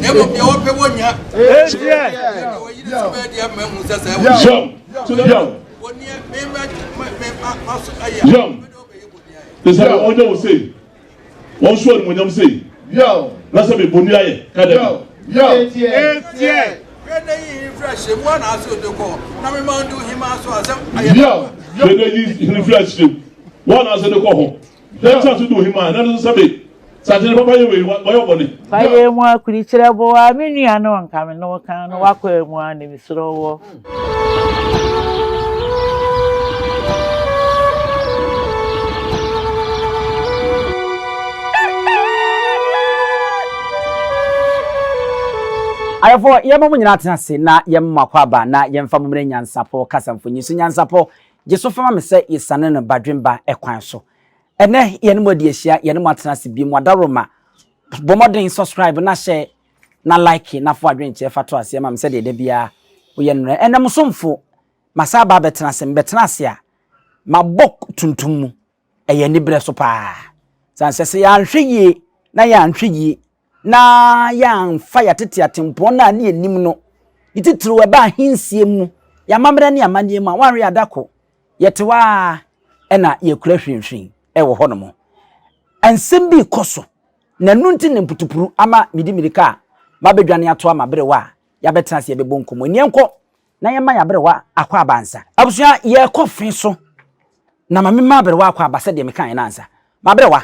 Na mmom deɛ wɔpɛ wɔnya. Deɛ wɔyi ne so bɛyɛ deɛ mahu sɛ sɛ ɛwɔ. Wɔneɛ mema maso ayɛ. Te sɛ wɔnyɛ wo sei, wɔn so animuonyam sei, na sɛ mebɔni ayɛ ka dɛ. Hwɛ na yi hene firi ahyɛmu anaasɛ ode kɔ, na mema ndu hema so asɛm ayɛ. Hwɛ na yi hene firi ahyɛmu wɔn anaasɛ de kɔ ho, na ɛkyɛ so du hema, na ɛno nso sɛ me santene papa yɛ wei, wɔyɛ ɔbɔne. Fa yɛ mu akurikyerɛ boa me nua no nka me ne wo ka no wakɔ mu a na mesrɛ wɔ. Ayɛfoɔ, yɛma mo nyinaa tena ase na yɛma mo akwaaba na yɛmfa mo mmrɛ nyansapɔ kasa mfonyin so. Nyansapɔ, gye so fa ma me sɛ yɛsiane no badwemba kwan so. Ɛnɛ yɛne mo adi ahyia, yɛne mo atena ase bio mu adaworoma. Bɔ mmɔden subscribe na hyɛ na like na fo adwenkyerɛ fa to aseɛ ma me sɛdeɛ da biara woyɛ no no. Ɛnɛ mo somfo masan aba abɛtena ase, mebɛtena ase a mabɔ tuntum mu. Ɛyɛ aniberɛ so paa. Sane sɛ sɛ yɛanhwɛ yie na yɛanhwɛ yie na yɛamfa yɛatete atempɔn no a ne yɛnim no, ne titiriw ɛba ahensie mu, yɛn amammerɛ ne amanneɛ mu a, woanhwɛ yɛ adako Yɛte hɔ ara na yɛkura hwirenhwiren wɔ hɔnom. Nsɛm bi rekɔ so, na ɛno nti na mputupuru ama mede mmirika a mabɛdwane atoa m'aberewa a yɛabɛtena ase yɛbɛbɔ nkɔmmɔ. Nni yɛnkɔ na yɛmma yɛn aberewa akɔ aba ansa. Abusua, yɛrekɔ fe so na ma memma aberewa akɔ aba sɛdeɛ mekaeɛ no ansa. M'aberewa,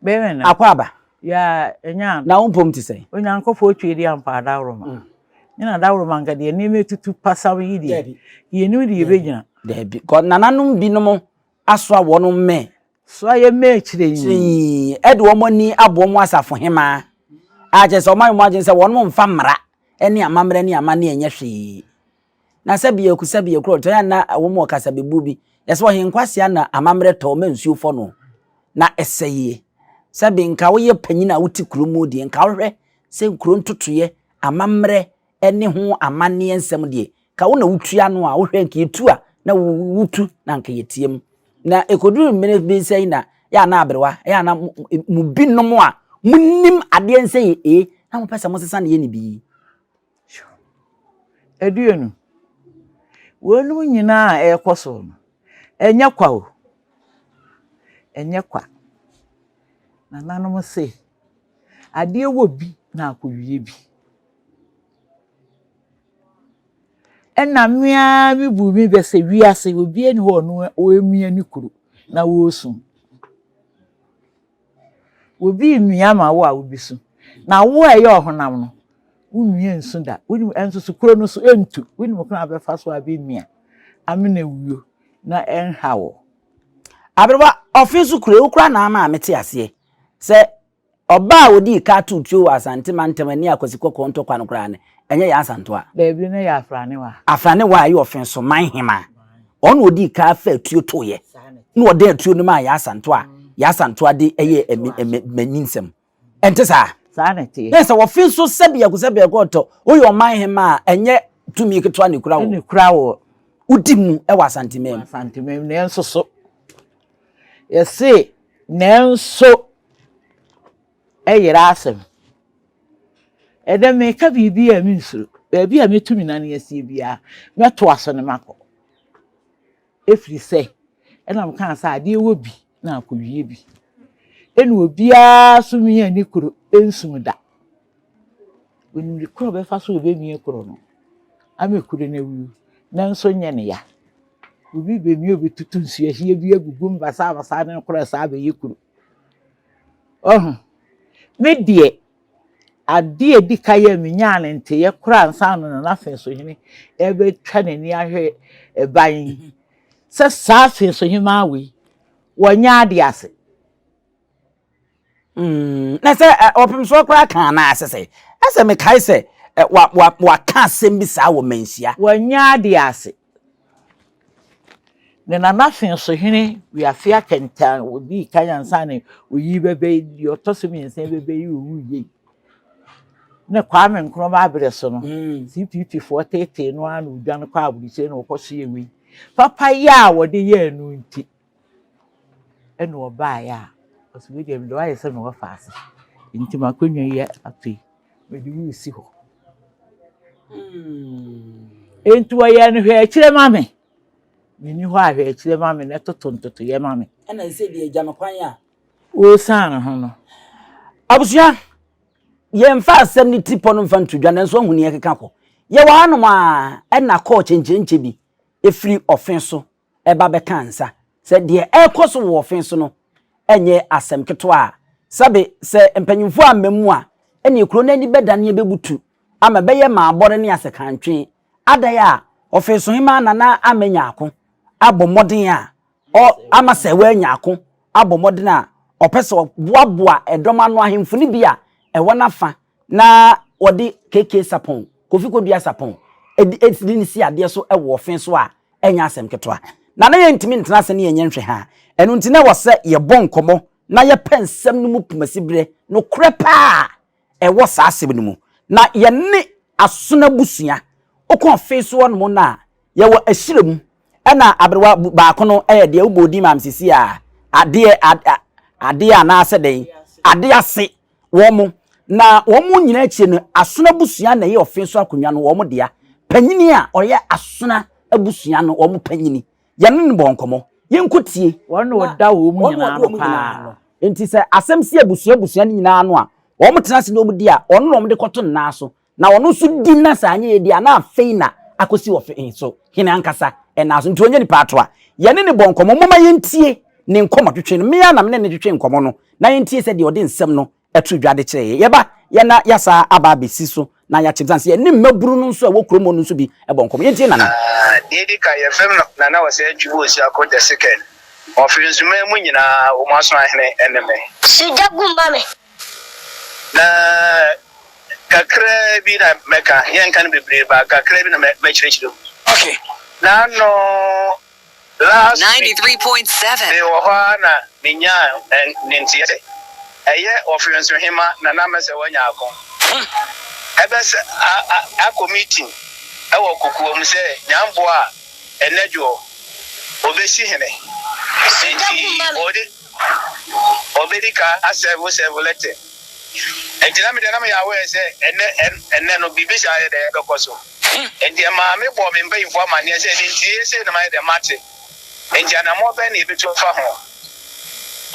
akɔ aba. Na wo mpom te sɛn? Onyankopɔn twe di ampa adaworoma. Ne na dawuroma nka deɛ nneɛma etutu pasam yi deɛ yɛnim deɛ yɛbɛgyina. Daabi, kɔ nananom binom asoa wɔn mmɛ. Soa yɛ mmɛ kyerɛnyi. Kyerɛnyi, ɛde wɔn ani abɔ wɔn asafo hemaa. A kyerɛ sɛ wɔn ayɛ wɔn adwene sɛ wɔn mfa mmara ne amammerɛ ne amanneɛ nyɛ hwee. Na sɛbi aku sɛbi aku ɔtɔ yɛ na wɔn wɔ kasabebuo bi. Yɛsɛ ɔhenkwasea na amammerɛ tɔ ma nsuo fɔ no na ɛsɛ yie. Sɛbi nka woyɛ panyin a wote kuro mu deɛ nka wohwɛ sɛ nkuro ntotoeɛ amammerɛ ne ho amanneɛ nsɛm deɛ, ka wo na wotua ano a, wohwɛ nka yɛtu a na wotu na nka yɛtiam. Na ɛkɔduru mmerɛ bi sɛ na yɛ ana aberewa, yɛ ana mo binom a monim adeɛ nsɛ yɛ ee, na mopɛ sɛ mosesa ne yɛ ne bii. Aduonu, weinom nyinaa a ɛrekɔ so no, ɛnyɛ kwa o, ɛnyɛ kwa. Nananom se, Adeɛ wɔ bi na akɔwie bi. Ɛna me ara me bu me bɛ sɛ wiase obiara nni hɔ a ɔno ɔremia ne kuro na ɔresu. Obi remia ma wo a wobɛsu. Na wo a ɛyɛ ɔhonam no, wonwia nsu da. Wonim ɛnso so kuro no so ɛntu. Wonim kwan a wobɛfa so a bɛmia amena wuo na ɛnha wo. Aberewa, ɔfe so kuro yi, wo koraa na ama mete aseɛ sɛ ɔbaa a ɔdii ka too tuo wɔ Asante mantam ani Akwasi Kɔkɔɔ ntɔkwa no koraa no, ɛnyɛ Yaa Asantewaa. Daabi, na ɛyɛ Afranewa. Afranewa a ɛyɛ ɔfe so man hemaa. Ɔno na ɔdii ka faa tuo toeɛ, na ɔdan tuo no maa Yaa Asantewaa a Yaa Asantewaa de yɛɛ mmaninsɛm. Ɛnte saa? Saa na ɛteɛ. Na sɛ wɔfe so sɛbiako sɛbiako ɔtɔ, woyɛ ɔman hemaa a, ɛnyɛ tumi ketewa na ɛkura wo. Ɛna ɛkura wo. Wodi mu wɔ Asanteman mu. Asanteman mu, nanso so yɛse nanso ɛyera asɛm. Ɛdɛ meka biribi a mensuro. Baabi a mɛtu me nan asie biara, mɛtoa so ne makɔ. Ɛfiri sɛ, ɛna mekaa sɛ adeɛ wɔ bi na akɔwie bi. Ɛna obiara so mia ne kuro nsum da. Onim de koro bɛfa so ɔbɛmia kuro no ama kuro no awu nanso nyɛ ne ya. Obi bɛmia ɔbɛtutu nsuahyeɛ bi agugu mu basabasa ne korɔ saa bɛyɛ kuro. Ɔho, me deɛ adeɛ a ɛdi kan a menyaa ne nteyɛ koraa ansa na Nana Afensohene ɛbɛtwa n'ani ahwɛ ɛban yi sɛ saa Afensohemaa wei wɔnyɛ adeɛ ase. Mm, na sɛ ɔpemsoɔ koraa ka anaa ɛsɛ sɛ ɛsɛ mekae sɛ wa wa waka asɛm bi saa wɔ manhyia. Wanya adeɛ ase. Ne nana Fensohene Wiafe Akɛntɛn a ɔdii kan ansa na oyi bɛbɛ yi deɛ ɔtɔ so mmiɛnsa yi bɛbɛ yi owuiɛ yi. Ne Kwame Nkrumah aberɛ so no, mm. CPP foɔ teetee no ara na ɔdwane kɔ aburokyire na ɔkɔ so yɛ wei. Papa yɛ a wɔde yɛɛ no nti. Ɛna ɔbaeɛ a, ɔse wei deɛ mede wo ayɛ sɛ me wɔfaase, nti m'akonnwa yi ato yi, Mede wo resi hɔ. Enti wɔyɛɛ no hwɛ akyire ma me. Menni hɔ a hwɛ akyire ma me na ɛtoto ntotoeɛ ma me. Ɛna ɛsɛ deɛ agya me kwan a. Ɔresiane ne ho no. Abusua, yɛmfa asɛm no ti pɔ no mfa nto dwa nanso ahu nea ɛkeka kɔ. Yɛwɔ hanom a ɛna kɔɔ kyenkyerenkyɛ bi ɛfiri ɔfe so ɛba bɛka nsa sɛ deɛ ɛrekɔ so wɔ ɔfe so no ɛnyɛ asɛm ketewa a sɛbe sɛ mpanyimfoɔ amma mu a ɛneɛ kuro no ani bɛdane ɛbɛbutu ama ɛbɛyɛ maabɔre ne asekantwe adae a Ɔfesohemaa Nana Ama Nyarko abɔ mmɔden a ɔ ama sɛ wanya ako abɔ mmɔden a ɔpɛ sɛ ɔboaboa ɛdɔm ano ahemfo no bi a ɛwɔ n'afa na wɔde KK Sarpong, Kofi Kodua Sarpong, de de no si adeɛ so wɔ ɔfe so a, ɛnyɛ asɛm ketewa. Na na yɛntumi ntena ase ne yɛnyɛ nhwɛhaa. Ɛno nti na ɛwɔ sɛ yɛbɔ nkɔmmɔ na yɛpɛ nsɛm no mu pomasiberɛ, nokorɛ paa a ɛwɔ saa asɛm no mu. Na yɛne Asono abusua, wokɔ ɔfe so hɔnom no a, yɛwɔ ahyira mu ɛna aberewa baako no ɛyɛ deɛ wobɔ odin maame sisi a adeɛ adeɛ anaasɛ dɛn adeɛ ase wɔn mo na wɔn mo nyinaa akyire no asono abusua na ɛyɛ ɔfe so akonnwa no wɔn dea panyini a ɔyɛ asono abusua no wɔn panyini yɛne no bɔ nkɔmɔ yɛnkɔ tie wɔn na ɔda wɔn mu nyinaa no paa nti sɛ asɛm si abusua abusua no nyinaa no a wɔn tena ase na wɔn di a ɔno na wɔn de kɔto ne nan so Na ɔno nso di na sɛ anyɛ yie deɛ a na afei na akɔsi ɔfe so hene ankasa nan so. Nti ɔnyɛ nipa atoa. Yɛne no bɔ nkɔmmɔ. Momma yɛntie ne nkɔmmɔtwetwe no. Me ara na me ne no twetwe nkɔmmɔ no na yɛntie sɛdeɛ ɔde nsɛm no to dwa de kyerɛɛ yɛn. Yɛba yɛ na yɛasan aba abɛsi so na yɛakyem sane sɛ yɛne mmabunu no nso a ɛwɔ kurom hɔ no nso bi bɔ nkɔmmɔ. Yɛntie Nana. Deɛ edi kan, yɛfrɛ me Nana Osei Twubu Osiako the second. Ɔfiri Nsumaa mu nyinaa, wɔn asoahene ne me. Si gya gu ma me. Na kakraa bi na mɛka, yɛnka no bebree ba kakraa bi na mɛkyerɛkyerɛ mu. Okay. Na no last week, mewɔ hɔ ara na menyaa ne nteɛ sɛ ɛyɛ Ɔfeɔnso Hema na na mɛsɛ wanya ako. Ɛbɛsɛ akɔ meeting ɛwɔ kokoa mu sɛ nyamboa a ɛnɛ dwoɔ ɔbɛsi hene. Nti ɔde Ɔbɛdi ka asɛvo sɛvo lɛtɛ. Nti na me deɛ na meyɛ aware sɛ ɛnɛ ɛnɛ no biribi saa yɛ dɛ ɛbɛkɔ so. Nti ɛmaa me bɔɔ me mpanyinfoɔ amaneɛ sɛ deɛ nti yei sei na mayɛ dɛ mate. Nti anamɔn bɛn na yɛbɛtu afa ho?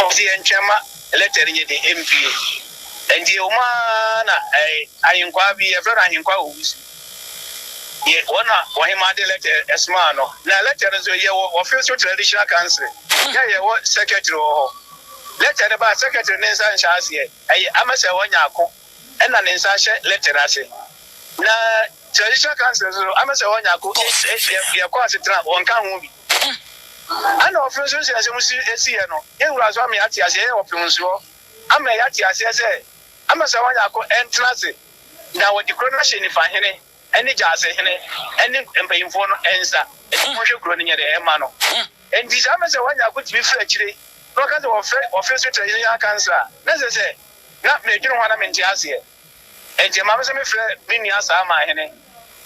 Wɔse yɛntwɛn ma lɛtɛ no nyɛ den ɛmpue. Nti ɛwɔ mu ara na ɛɛ ahenkwaa bi yɛfrɛ no Ahenkwaa Owusu. Yɛ wɔn na ɔhemaa de lɛtɛ somaa no. Na lɛtɛ no nso yɛwɔ Ɔfeso Traditional Council. Yɛ yɛwɔ secretary wɔ hɔ. Lɛtɛ no ba a secretary ne nsa nhyɛ aseɛ. Ɛyɛ ama sɛ ɔnya ako ɛna ne nsa ahyɛ lɛtɛ no ase. Na Traditional Council nso so ama sɛ ɔnya ako yɛkɔ asetena wɔnka ho bi. Ɛna ɔfem so nsɛnsɛm si esiiɛ no yɛn wura nso ama yɛate aseɛ yɛyɛ ɔfem nsoɔ ama yɛate aseɛ sɛ ama sɛ ɔnya ako ɛntena ase na wɔde kuro no ahyɛ nifa hene ne gyaase hene ne mpanyimfoɔ no nsa, enti monhwɛ kuro no nyɛ dɛ mma no. Enti saa mmerɛ sɛ wɔanya ako tumi firi akyire na wɔka sɛ wɔfrɛ wɔfiri so trɛ yɛn akansa a, na ɛsɛ sɛ na medwene ho a na mente aseɛ. Enti ɛmaa me sɛ mefrɛ me nua Saamaa hene,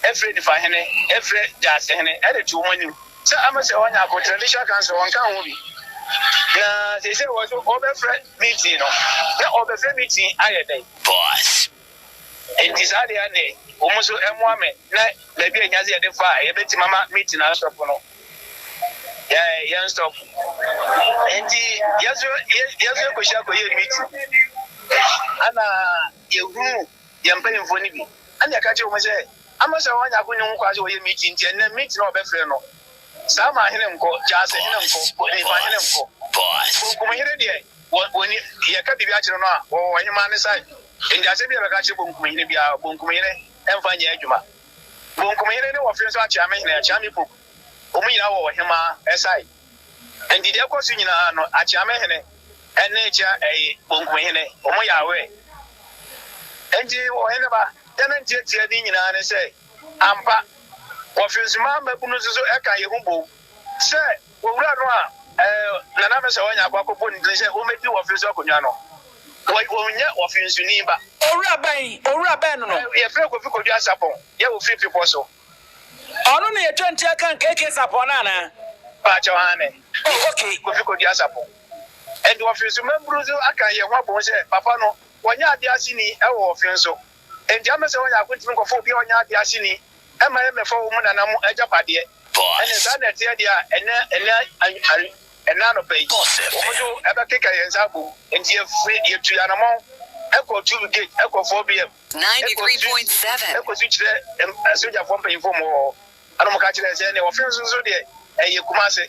frɛ Nifa hene, frɛ Gyaase hene de to wɔn anim sɛ ama sɛ wɔanya ako traditional council wɔnka ho bi. Na seesei wɔ so wɔbɛfrɛ meeting no, na wɔbɛfrɛ meeting ayɛ dɛn? Boss. Enti saa deɛ ɛnde wɔn nso mmoa me na baabi a ɛhia sɛ yɛde fa a yɛbɛtumi ama meeting asɔpo no, yɛ yɛn stop. Enti yɛn nso yɛn nso yɛkɔhyia kɔyɛɛ meeting. Ɛna yɛhunu yɛn mpanyinfoɔ no bi. Ɛna yɛka kyerɛ wɔn sɛ ama sɛ wɔanya akonya ho kwan sɛ wɔyɛ meeting nti ɛnnɛ meeting a wɔbɛfrɛ no saa ma hene nkɔ, gyaase hene nkɔ, nifa hene nkɔ, bonkum hene deɛ wɔni yɛka biribi akyerɛ no a wɔwɔ ɔhemaa ne side. Enti asɛm bi a ɛbɛka akyerɛ bonkumhene biara, bonkumhene mfa nyɛ adwuma. Bonkumhene ne wɔfe nso akyeamehene, akyeame poku, wɔn nyinaa wɔ ɔhemaa ɛsae. Enti deɛ ɛkɔ so nyinaa no, akyeamehene ne kyea ɛyi bonkumhene, wɔn yɛ aware. Enti ɔhene ba, deɛ na ntiatia ne nyinaa ne sɛ, ampa, wɔfe nsomaa mmabunu nso so ɛka yɛn ho bom sɛ Owura no a Nana Mensah wanya akɔ akɔbɔ ne din sɛ ɔmmɛdi Wɔfe so akonnwa no, ɔnyɛ Wɔfe nsuni ba. Owura bɛn? Owura bɛn no no? Yɛfrɛ Kofi Kodu Asapɔn, yɛ ɔfiri Bepɔ so. Ɔno na yɛtwa ntia kan KK Sapɔn no anaa? Paakyɛw, aane. Oh, okay. Kofi Kodu Asapɔn. Ɛnti Wɔfe so mmabunu nso aka yɛn ho abom sɛ papa no, ɔnyɛ adeɛ aseni wɔ Wɔfe nso. Enti ama sɛ wɔnyɛ ako ntumi nkɔfa obi a ɔnyɛ ade aseni mma yɛmmɛfa wɔn mu nana mo agyapadeɛ. Ɛnne saa na ɛteɛ deɛ a, ɛnnɛ, ɛnnɛ, ɛnnɛ anɔpa yi, wɔn nso ɛbɛkeka yɛn nsa abom. Enti yɛfiri, yɛtu yɛn anamɔn kɔ Tube Gate, kɔ 4BM, kɔ su, kɔ su kyerɛ asogyafoɔ mpanyinfoɔ mu wɔ hɔ. Ɛna wɔka kyerɛɛ sɛ, ɛnneɛ wɔfe nso nso deɛ, ɛyɛ Kumase.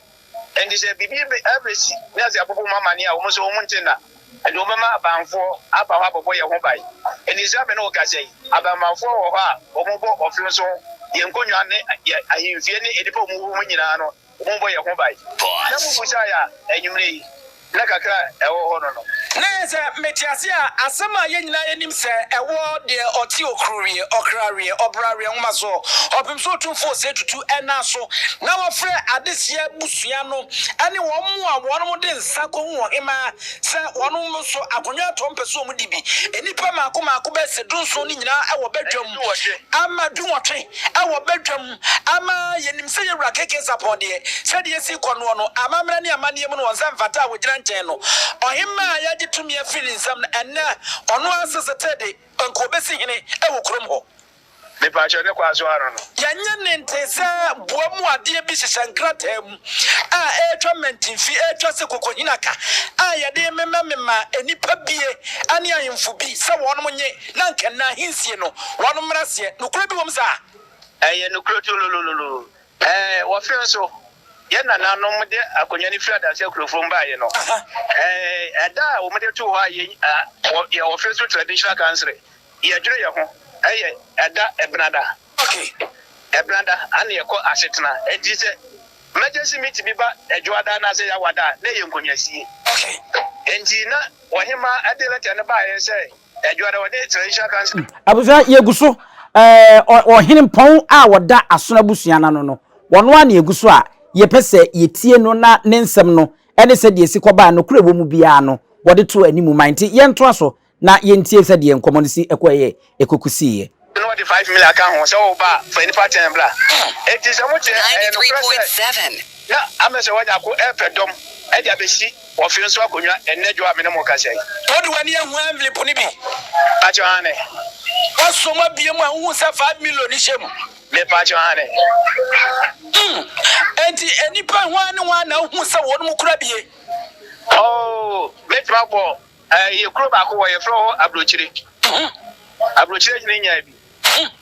Enti sɛ biribi bɛsi na sɛ yɛabobɔ mu amanneɛ a, wɔn nso wɔnte nna. Enti wɔbɛma abanfoɔ aba hɔ abɛbɔ yɛn ho ban. Enti saa me ne wo kasa yi, abanmanfoɔ wɔ hɔ a wɔbɔ ɔfe nso ho, yɛn nkonnwa ne yɛn ahemfie ne nnipa a wɔwɔ mu nyinaa no, wɔbɔ yɛn ho ban. Na mobisaeɛ a, anwummerɛ yi, Nna kakra a ɛwɔ hɔ no no. Na ɛyɛ sɛ mete ase a, asɛm a yɛn nyinaa yɛnim sɛ ɛwɔ deɛ ɔte okuruweɛ, ɔkraweɛ, ɔbraweɛ nwoma soɔ, ɔpem so otumfoɔ Osei Tutu nna so na wɔfrɛ adehyeɛ abusua no ne wɔn a wɔn de nsa kɔhu ɔhemaa sɛ wɔn nso akonnwa atɔ mpɛ sɛ wɔn di bi. Nnipa mmaako mmaako bɛyɛ sɛ dunson no nyinaa wɔ badwam ama dunwɔtwe wɔ badwam ama yɛnim sɛ yɛn wura KK Sarpong deɛ, sɛdeɛ ɛsi rekɔ noɔ no, amammerɛ ne amanneɛ mu no, wɔn nsa mfata a wɔgyina nkyɛn no. Ɔhemmaa a yɛagye tumi afiri ne nsam no, ɛnnɛ, ɔno ara Sesete de, anka ɔbɛsi hene wɔ kurom hɔ. Mepaakyɛw, ne kwan so ara no. Yɛnyɛ ne ntee sɛ boa mu adeɛ bi hyehyɛ nkrataa mu a ɛretwa mmantimfi, ɛretwa sɛ kokohinaka a yɛde rememamema nnipa bie ne ahemfo bi sɛ wɔnom nye na anka nnɛ ahensie no wɔnom mmra aseɛ. Nokorɛ bi wɔ mu saa? Ɛyɛ nokorɛ tuololololo. Ɛɛ, wɔfe nso, yɛn nananom de akonnwa no firi Adansi Akurofurom baeɛ no, ɛɛ, ɛda a wɔde too hɔ a yɛn, wɔ, yɛ wɔfe so Traditional Council, yɛdwene yɛn ho, ɛyɛ ɛda Ɛbenada. Ɛbenada, ana yɛkɔ asetena. Enti sɛ emergency meeting bi ba Ɛdwoada anaasɛ Yawada a, na ɛyɛ nkonnwasie. Enti na ɔhemmaa de lɛtɛ no baeɛ sɛ Abusua, yɛgu so. Ɛɛ, ɔhene mpɔn a wɔda asono abusua no ano no, wɔn ara na yɛgu so a yɛpɛ sɛ yɛtie no na ne nsɛm no ne sɛdeɛ ɛsi kɔbaa nokorɛ wɔ mu biara no, wɔde to anim ma. Nti yɛntoa so na yɛntie sɛdeɛ nkɔmmɔ no si kɔeɛ ɛkɔkɔsiiɛ. Na wɔde 5 million aka ho sɛ woba a, fa nnipa 10 bra. Enti sɛ mote a, ɛyɛ nokorɛ sɛ na Amesɛ Wanyako repɛ dɔm de abɛsi ɔfe nso akonnwa ɛnnɛ dwo a me ne mo rekasa yi. Wode w'ani ahu envelope no bi? Pakyɛ aane. Woasɔ mu abue mu a wohu sɛ 5 million no hyɛ mu? Mepakyɛ aane. Hmm, enti nnipa hwan ne hwan na wohu sɛ wɔn kura bie? Oh, mɛtumi abɔ ɛɛ yɛ kuro baako wɔ yɛfrɛ hɔ Aburokyire. Aburokyire hene nyaa bi.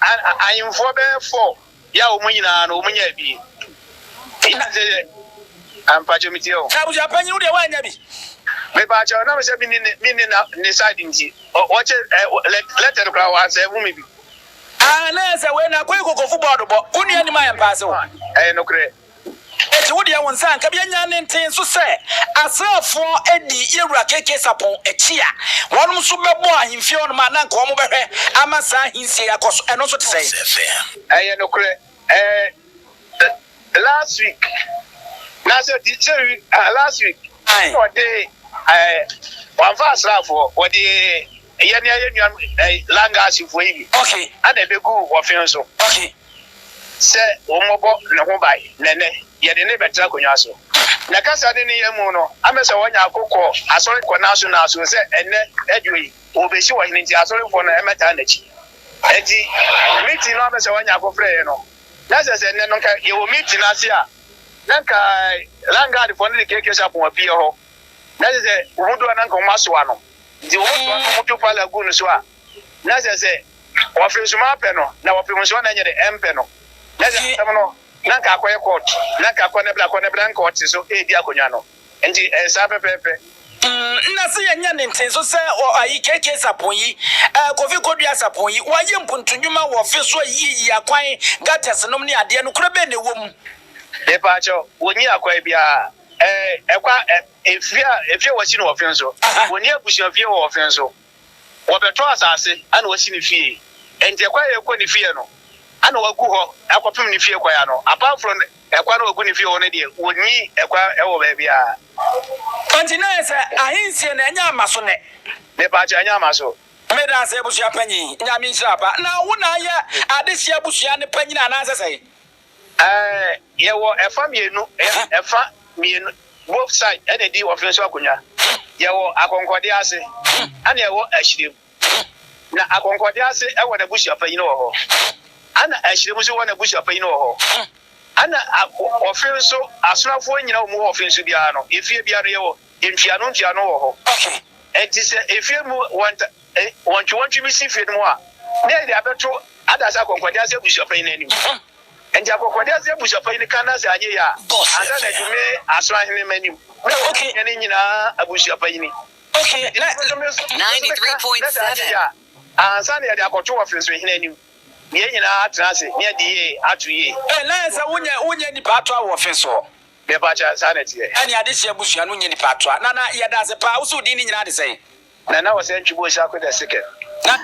Ahemfoɔ bɛyɛ four yɛ a wɔn nyinaa no wɔn nyaa bi. Sɛ ampakyɛ mi tie o. Na abusua panyin wo deɛ woannya bi. Mepakyɛ na mesɛ minni ne minni na ne side nti ɔkyɛ ɛ lɛtɛ no koraa wansɛ mu mi bi. Ah na yɛ sɛ wei na akɔyɛ kokofo bɔɔdo bɔ wo nua nim ayɛ mpaase wo. Ɛyɛ nokorɛ. Enti wo deɛ wo nsa anka bi anya ne ntee nso sɛ asraafoɔ di yɛwura KK Sarpong akyi a wɔnom nso bɛbɔ ahemfie hɔnom a na anka wɔn bɛhwɛ ama saa ahensie yi akɔ so ɛno nso te sɛn? Ɛyɛ nokorɛ ɛɛ last week na sɛ di sɛ week ah last week Ae. na ɔde ɛɛ wɔnfa asraafoɔ wɔde yɛne ayɛ nua ɛɛ langasifoɔ yi bi ɛna ɛbɛgu wɔfe nso. Sɛ wɔmmɔbɔ ne ho ban, na ɛnnɛ, yɛde no rebɛtena akonnwa so. Na kasa ne ne yam mu no, ama sɛ wɔanya ako kɔ asɔre kɔ naaso naaso sɛ ɛnnɛ adwo yi, wɔrebɛsi ɔhene nti asɔrefoɔ no mmɛtaa n'akyi. Enti meeting no ama sɛ wɔanya ako frɛeɛ no, na sɛ sɛ nnɛ no nka yɛwɔ meeting no ase a, na nka landguardfoɔ no de KK Sarpong apue hɔ, na sɛ sɛ wɔn du a na nka wɔasoa no. Nti wɔsoa no wɔto pala gu no so a, na sɛ sɛ Wɔfiri nso mapɛ no, na wɔpem nso na ɛnyɛ dɛ ɛmpɛ no. Na sɛ asɛm no, na nka akɔyɛ court, na nka akɔ ne bra, akɔ ne bra, na nka ɔte so redi akonnwa no. Nti ɛyɛ saa pɛpɛɛpɛ. Nna sɛ yɛnyɛ ne ntee so sɛ ɔ ayi KK Sarpong yi, eh, Kofi Kodua Sarpong yi, wayɛ mpuntu nnwuma wɔ ɔfe so ayiyi akwan, gutters nom ne adeɛ, nokorɛ bɛn na ɛwɔ mu? Mepaakyɛw, wɔnyi akwan biara. Eh, ɛkwa, eh, efie a, efie a wɔasi no wɔ ɔfe nso. Wɔnni abusuafie wɔ ɔfe nso. Wɔbɛtɔ asase ana wasi ne fie. Enti ɛkwan a ɛkɔ ne fie no ana wagu hɔ akɔpem ne fie kwan ano. Apart from ɛkwan a wagu ne fie hɔ no deɛ, wɔnni ɛkwan wɔ baabiara. Enti na ayɛ sɛ ahensie no ɛnyɛ ama so nɛ. Mepaakyɛw ɛnyɛ ama so. Medaase abusua panyin, Nyame nhyira pa. Na wo na ayɛ adehye abusua no panyin anaasɛ sɛn? Ɛɛ yɛwɔ ɛfa mienu, ɛfa mienu, both side ɛna edi ɔfe nso akonwa. Yɛwɔ akɔnkɔde ase, ɛna yɛwɔ ahyirem. Na Akɔnkɔde ase wɔ n'abusuapanyin wɔ hɔ. Ɛna Ahyirem nso wɔ n'abusuapanyin wɔ hɔ. Ɛna Ɔfe nso, Asonafoɔ nyinaa wɔn wɔ Ɔfe nso biara no, efie biara no yɛwɔ ntuano ntuano wɔ hɔ. Enti sɛ efie mu wɔnta wɔntwe wɔntwe bi si fie no mu a, na yɛde abɛto Adase Akɔnkɔde ase abusuapanyin no anim. Enti Akɔnkɔde ase abusuapanyin ka na sɛ anyɛ yie a, ansa na adu me Asoahene m'anim, na wɔ abusua no nyinaa abusuapanyin. Okay, na. Enti me nso meka na sɛ anyɛ yie a, ansa na yɛde akɔto Ɔfensohene anim. Na yɛn nyinaa atena ase na yɛde yie ato yie. Eh, na ɛsɛ wonyɛ wonyɛ nipa atoa wɔ ɔfe soɔ. Mepakyɛ, saa na ɛteɛ. Ɛne adehyeɛ abusua no nyɛ nipa atoa. Nana, yɛda ase paa. Wo se wo din no nyinaa de sɛn? Nana Osei Ntwi Bosiako the second. Na.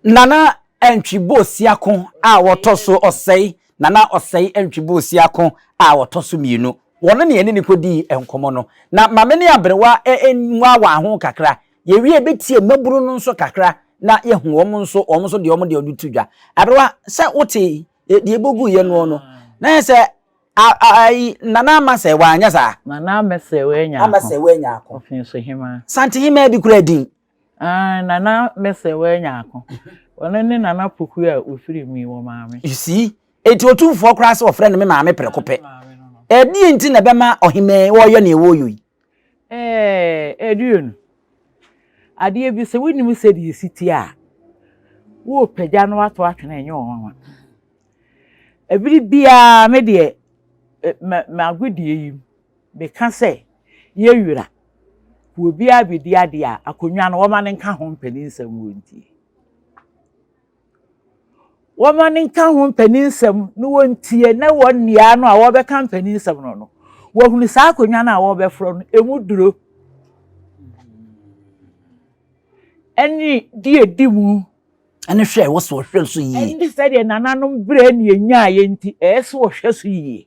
Nana Antwi Bosiako a ɔtɔ so Ɔsɛe Nana Ɔsɛe Antwi Bosiako a ɔtɔ so mmienu. Wɔno ne yɛne no kɔdii nkɔmmɔ no. Na ma me ne aberewa nwaawaa ho kakra. Yɛwie a yɛbɛtie mmabunu no nso kakra na yɛahu wɔn nso wɔn nso deɛ wɔn deɛ wɔde to dwa. Aberewa, sɛ wote deɛ ɛbɛguiɛ noɔ no, na yɛ sɛ ayi Nana Ama sɛ wanyɛ saa. Nana Ama sɛ wanya ako. Ama sɛ wanya ako. Ɔfenso hemaa. Santehemaa bi koraa din. Ah, Nana Mɛsɛ wanya ako. Ɔno ne Nana Poku a ofiri mu yi wɔ maame. You see? Enti otumfoɔ koraa sɛ wɔfrɛ no me maame prɛko pɛ. Ɛdeɛn nti na ɛbɛma ɔhemaa yi ɔreyɛ nea ɔreyɔ yi? Ɛɛ, ɛdeɛn no? Adeɛ bi sɛ wonim sɛdeɛ ɛsi teɛ a, worepagya no ato atwene a ɛnyɛ wo nwanwa. Ɛbere biara me deɛ, m'agodie yi mu, meka sɛ yɛwira, obiara bɛdi adeɛ a, akonnwa no wɔma no nka ho mpaninsɛm wɔ ntie. Wɔma no nka ho mpaninsɛm na wɔntie na wɔn nnua no a wɔbɛka mpaninsɛm no no, wɔhunu saa akonnwa no a wɔbɛforɔ no, ɛmu duro ɛne di edi mu. Ɛne hwɛ ɛwɔ so ɔhwɛ so yie. Ɛne sɛdeɛ nananom berɛ ne ɛnyaeɛ nti ɛyɛ sɛ wɔhwɛ so yie.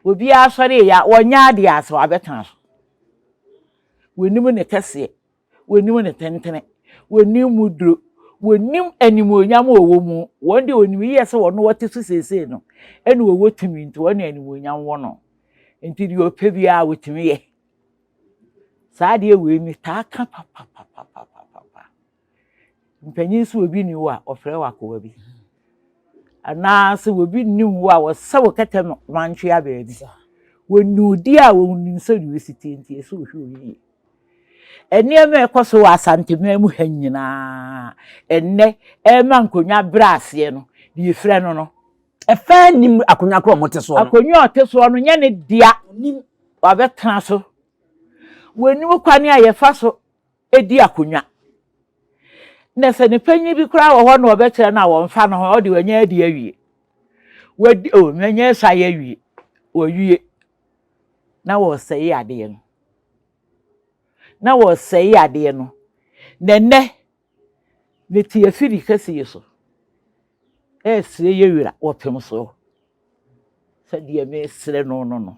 Obiara sɔre yɛ a wɔnyɛ adeɛ a sɛ wabɛtena so. Wɔnim ne kɛseɛ. wɔnnim ne tentene, wɔnnim mu duro, wɔnnim animuonyam a ɔwɔ mu. Wɔn deɛ wɔnim yie sɛ wɔn wɔte so seesei no ɛna wɔwɔ tumi nti wɔn na animuonyam wɔ no. Nti deɛ ɔpɛ biara wɔtumi yɛ. Saa adeɛ wei metaa ka papapapapapa. Mpanyin sɛ obi nni wo a, ɔfrɛ wo akoa bi. Anaasɛ obi nni wo a, wɔsɛ wo kɛtɛ mantwea baabi. Wɔnni wo di a wɔnim sɛdeɛ wosi teɛ nti ɛsɛ wohwɛ wo yie. Nneɛma a ɛkɔ so wɔ Asanteman mu ha nyinaa ɛnnɛ ɛrema nkonnwa brɛ aseɛ no, deɛ ɛfira no no. Ɛfaa nnim akonnwa korɔ a wɔte soɔ no. Akonnwa a ɔte soɔ no nyɛ ne dea. Wabɛtena so. Wɔnnim kwan a yɛfa so di akonnwa. Na sɛ ne panyin bi koraa wɔ hɔ na ɔbɛkyerɛ no a wɔmfa no ho, ɔde wanya adi awie. Wadi o, manya asae awie. Wɔwie. Na wɔresɛe adeɛ no. Na wɔresɛe adeɛ no. Na nnɛ, mete afiri kɛseɛ yi so resrɛ yɛn wura wɔpem soɔ. Sɛ deɛ mesrɛ no no no,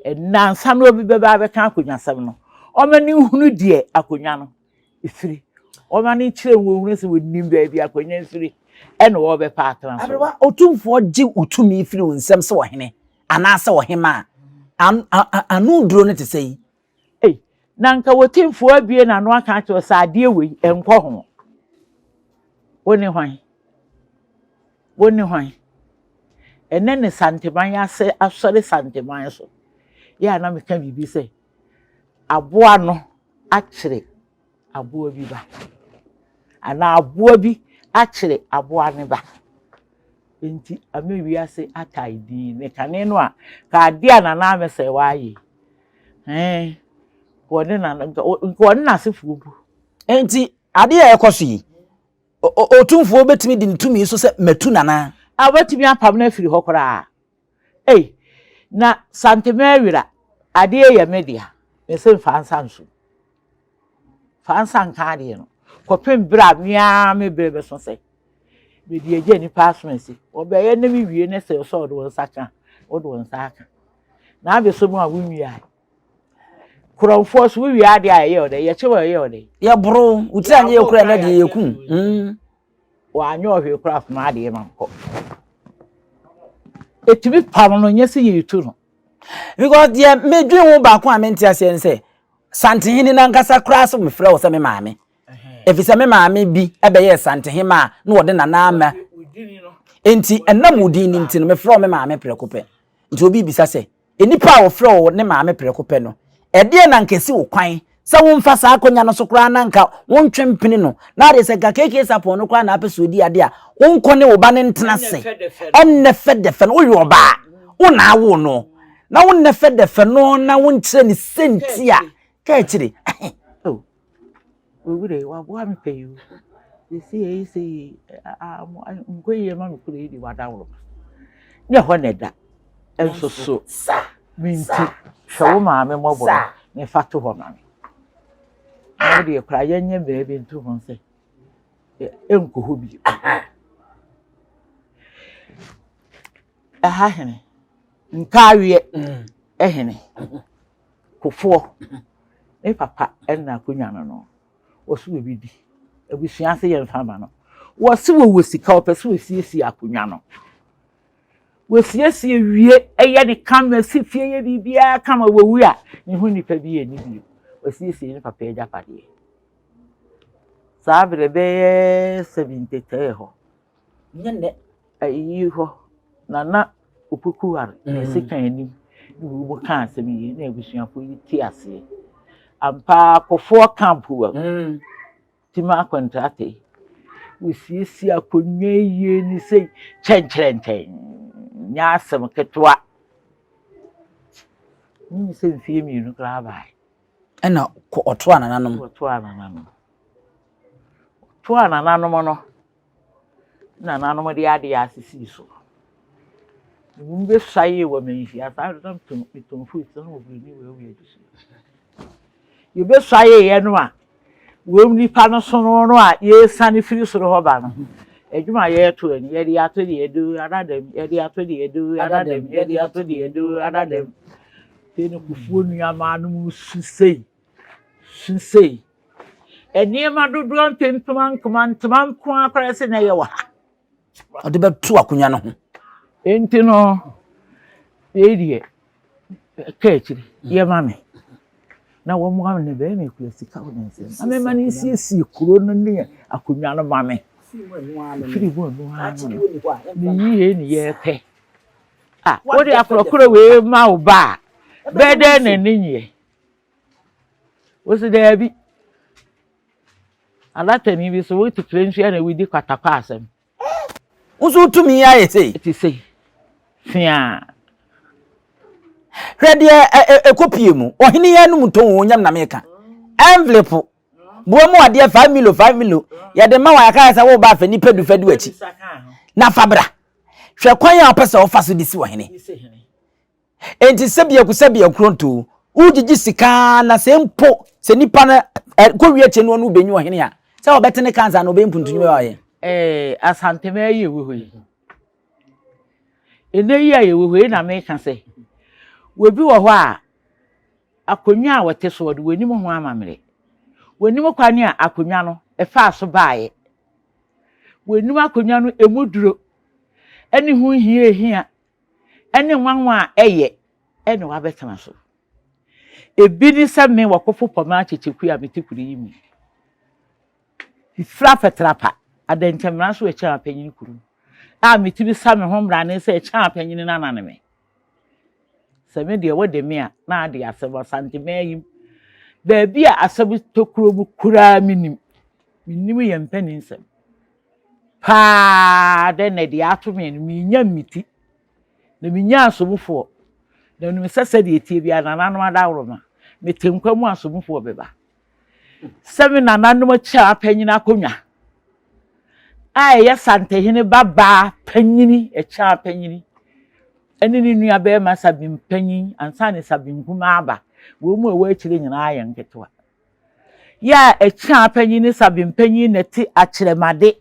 nnansa na obi bɛba abɛka akonnwasɛm no, ɔma no nhunu deɛ akonnwa no firi. Ɔma no nkyerɛ mu wɔhunu sɛ wɔnim baabi akonnwa firi ɛna wɔbɛpa atena so. Aberewa, Otumfoɔ gye wo tumi firi wo nsam sɛ ɔhene anaasɛ ɔhemmaa a, ano duro no te sɛn? Ei, na anka Otumfoɔ abue n'ano aka akyerɛ wo sɛ adeɛ wei, nkɔ ho. Wo ne hwan? Wo ne hwan? Ɛnnɛ ne Santeman ase asɔre Santeman so. Yɛ a na meka biribi sɛ, aboa no akyere aboa bi ba. Anaa aboa bi akyere aboa ne ba. Enti ama wiase atae din. Ne kane no a, ka adeɛ a Nana Amesɛ wayɛ yi. Ɛɛ, wɔne nana, nka wɔne n'asefoɔ bu. Enti adeɛ a ɛkɔ so yi, Otumfoɔ bɛtumi de ne tumi so sɛ matu Nana. A wɔbɛtumi apam no afiri hɔ koraa. Ei, na Santema Awira, adeɛ yɛ me dea. Mese mfa nsa nso. Fa nsa nka adeɛ no. Kɔpem berɛ a me ara me berɛ bɛso sɛ mede agya nnipa aso asi. Wɔbɛyɛ na mewie ne sɛ sɛ ɔde wo nsa ka a, wode wo nsa aka. Na abɛsɔ mu a wonwiae. Korɔmfoɔ so wowie adeɛ a ɛyɛ ɔdɛ, yɛkye wɔ ɛyɛ ɔdɛ. Yɛboro, wo tiri anyɛ yɛ kura na deɛ yɛkum. Mm. Wanyɛ ɔhwee koraa foma adeɛ ma nkɔ. Ɛtumi pam no nyɛ sɛ yɛtu no. Because deɛ medwen ho baako a mente aseɛ ne sɛ, Santehene no ankasa koraa so mefrɛ wo sɛ me maame. Ɛfiri sɛ me maame bi bɛyɛɛ Santehema a na wɔde Nana Ama. Enti ɛnam wo din no nti no, mefrɛ wo me maame prɛko pɛ. Nti obi rebisa sɛ, nnipa a wɔfrɛ wo ne maame prɛko pɛ no, ɛdeɛn na anka ɛsi wo kwan sɛ womfa saa akwannya no so koraa na anka wontwe mpene no, na adeɛ sɛ nka KK Sarpong no koraa na apɛ sɛ ɔdi adeɛ a, wonkɔ ne wo ba no ntena ase. Ɛnnɛ fɛdɛfɛ no, woyɛ ɔbaa, wo na awoo no, na wo nnɛ fɛdɛfɛ no na wonkyerɛ ne sɛnti a, ka akyire. Oh, owura yi waboa me pɛyi o. Sisi eyi sɛ yi nkɔ yie ma me kuro yi de wadaworo ma. Nyɛ hɔ na ɛda. Nso so me nti hwɛ wo maame mmɔbɔ no na fa to hɔ ma me. Na wo deɛ koraa yɛnyɛ baabi nto ho sɛ ɛnkɔ hɔ bio. Ɛha hene, nkaaweɛ hene. Kofoɔ, me papa na akonnwa no no, wɔse wɔbɛdi. Abusua se yɛmfa ma no. Wɔse wɔwɔ sika, wɔpɛ sɛ wɔsiesie akonnwa no. Wɔsiesie wie, ɛyɛ ne kama, si fie yɛ biribiara kama, wɔwu a, ne ho nnipa bi yɛ ne bio. Wɔsiesie ne papa agyapadeɛ. Saa berɛ bɛyɛ 73 hɔ. Nyɛ nnɛ. Ayi hɔ na na Opoku ware na ɛsi kan anim ne wɔn mu ka asɛm yi na abusuafoɔ yi te aseɛ. Ampa ara Kofoɔ camp wɔ mm. Tima akɔntrate yi. Wɔsiesie akonnwa yie ne sei kyɛnkyerɛnkyɛn nyɛ asɛm ketewa. Menim sɛ mfeɛ mmienu koraa baeɛ. Ɛna ɔtoa nananom. Ɔtoa nananom. Ɔtoa nananom no. Nananom de adeɛ asisi so. Mmom bɛsuaee wɔ manhyia saa na metɔn fruit na oburoni wɔ awi adi so. Yɛbɛsuaeɛ no a wɔn nipa no sono no a yɛresiane firi soro hɔ ba no, adwuma a yɛreto ani, yɛde ato deɛ ɛdu anadam, yɛde ato deɛ ɛdu anadam, yɛde ato deɛ ɛdu anadam. Afei no kufuo nuamaa no mu su sei, su sei. Nneɛma dodoɔ mpempem ankoma ntoma nko ara koraa sɛ na ɛyɛ wɔ ha. Ɔde bɛto akonnwa no ho. Enti no, wei deɛ, ka akyiri, yɛ ma me. Na wɔn mu ne bɛrima ekura sika wɔ ne nsam. Na mɛma no nsiesie kuro no ne akonnwa no ma me. Firi mu ɛno ara no. Ne yie ne yɛpɛ. Ah, wode akorɔkorɔ wei ma wo ba a, bɛyɛ dɛn na ani nyeɛ? Wosi daabi. Alatani bi so wote kure nso na wodi kwatakwa asɛm. Wo nso wotumi ayɛ sei. Te sei. Fia. Hwɛ deɛ ɛkɔpie mu. Ɔhene yɛn anom tɔn o nyam na meka. Envelope. Boa mu adeɛ 5 milo 5 milo. Yɛde ma wɔn aka sɛ woba afɛ nipa du fa du akyi. Na fa bra. Hwɛ kwan a wopɛ sɛ wofa so de si ɔhene. Enti sɛbiako sɛbia nkurontoo, wogyegye sika ara na sɛ mpo sɛ nipa no kɔ wie akyire no ɔno wobɛnyi ɔhene a, sɛ ɔbɛte ne kansa na ɔbɛyɛ mpuntunwuma a ɔyɛ. Ɛɛ Asanteman yi ɛwɔ hɔ yi, ɛnɛ yi a yɛwɔ hɔ yi na meka sɛ, obi wɔ hɔ a akonnwa a wɔte soɔ no wɔnim ho amammerɛ, wɔnim kwan a akonnwa no ɛfaa so baeɛ, wɔnim akonnwa no ɛmu duro ɛne ho hia ɛhia ne nwanwa a ɛyɛ na wabɛtena so. Ebi ne sɛ me wɔkofo pɔmaa kyekyekue a mete kuro yi mu yi. Fifiri afɛtrapa, adɛnkyɛmmara nso ɛkyɛn apanyin kuro a metumi sa me ho mmara ne sɛ ɛkyɛn apanyin no anane me. Sɛ me deɛ wode me a na ade asɛm Asanteman yi mu. Baabi a asɛm tɔ kuro mu koraa menim. Menim yɛn mpanin nsɛm. Paa dɛn na deɛ ato me no mennya me ti na mennya asomufoɔ na menim sɛ sɛdeɛ ɛteɛ biara nananom adaworoma mete nkwa mu asomufoɔ bɛba sɛ me nananom akyɛ apanyin akonnwa a ɛyɛ Santehene babaa panyini ɛkyɛ apanyini ɛne ne nua bɛrima Sabin panyin ansa ne Sabin kumaa aba wɔn mu a ɛwɔ akyire nyinaa yɛ nketewa. Yɛ a ɛkyaa panyin ne sabin panyin na ɛte akyerɛmade,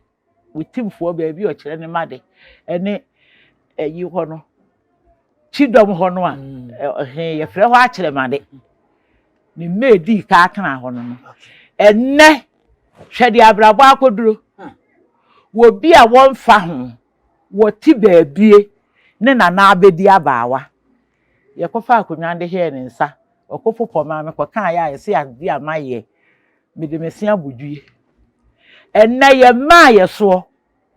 Witimfoɔ baabi a ɔkyerɛ ne made ne ɛyi hɔ no, Kyidɔm hɔ no a, he yɛfrɛ hɔ akyerɛmade. Ne mma edii ka atena hɔ no no. Ɛnnɛ, hwɛ deɛ abrabɔ akɔduro. Wɔ bi a wɔmfa ho, wɔte baabie ne nana abɛdi abaawa. Yɛkɔfaa akonnwa de hɛɛ ne nsa Ɔkofo pɔ maa me kɔkaa yɛ a ɛsɛ ade a mayɛ. Mede me se abodwie. Ɛnnɛ yɛmaa yɛ soɔ,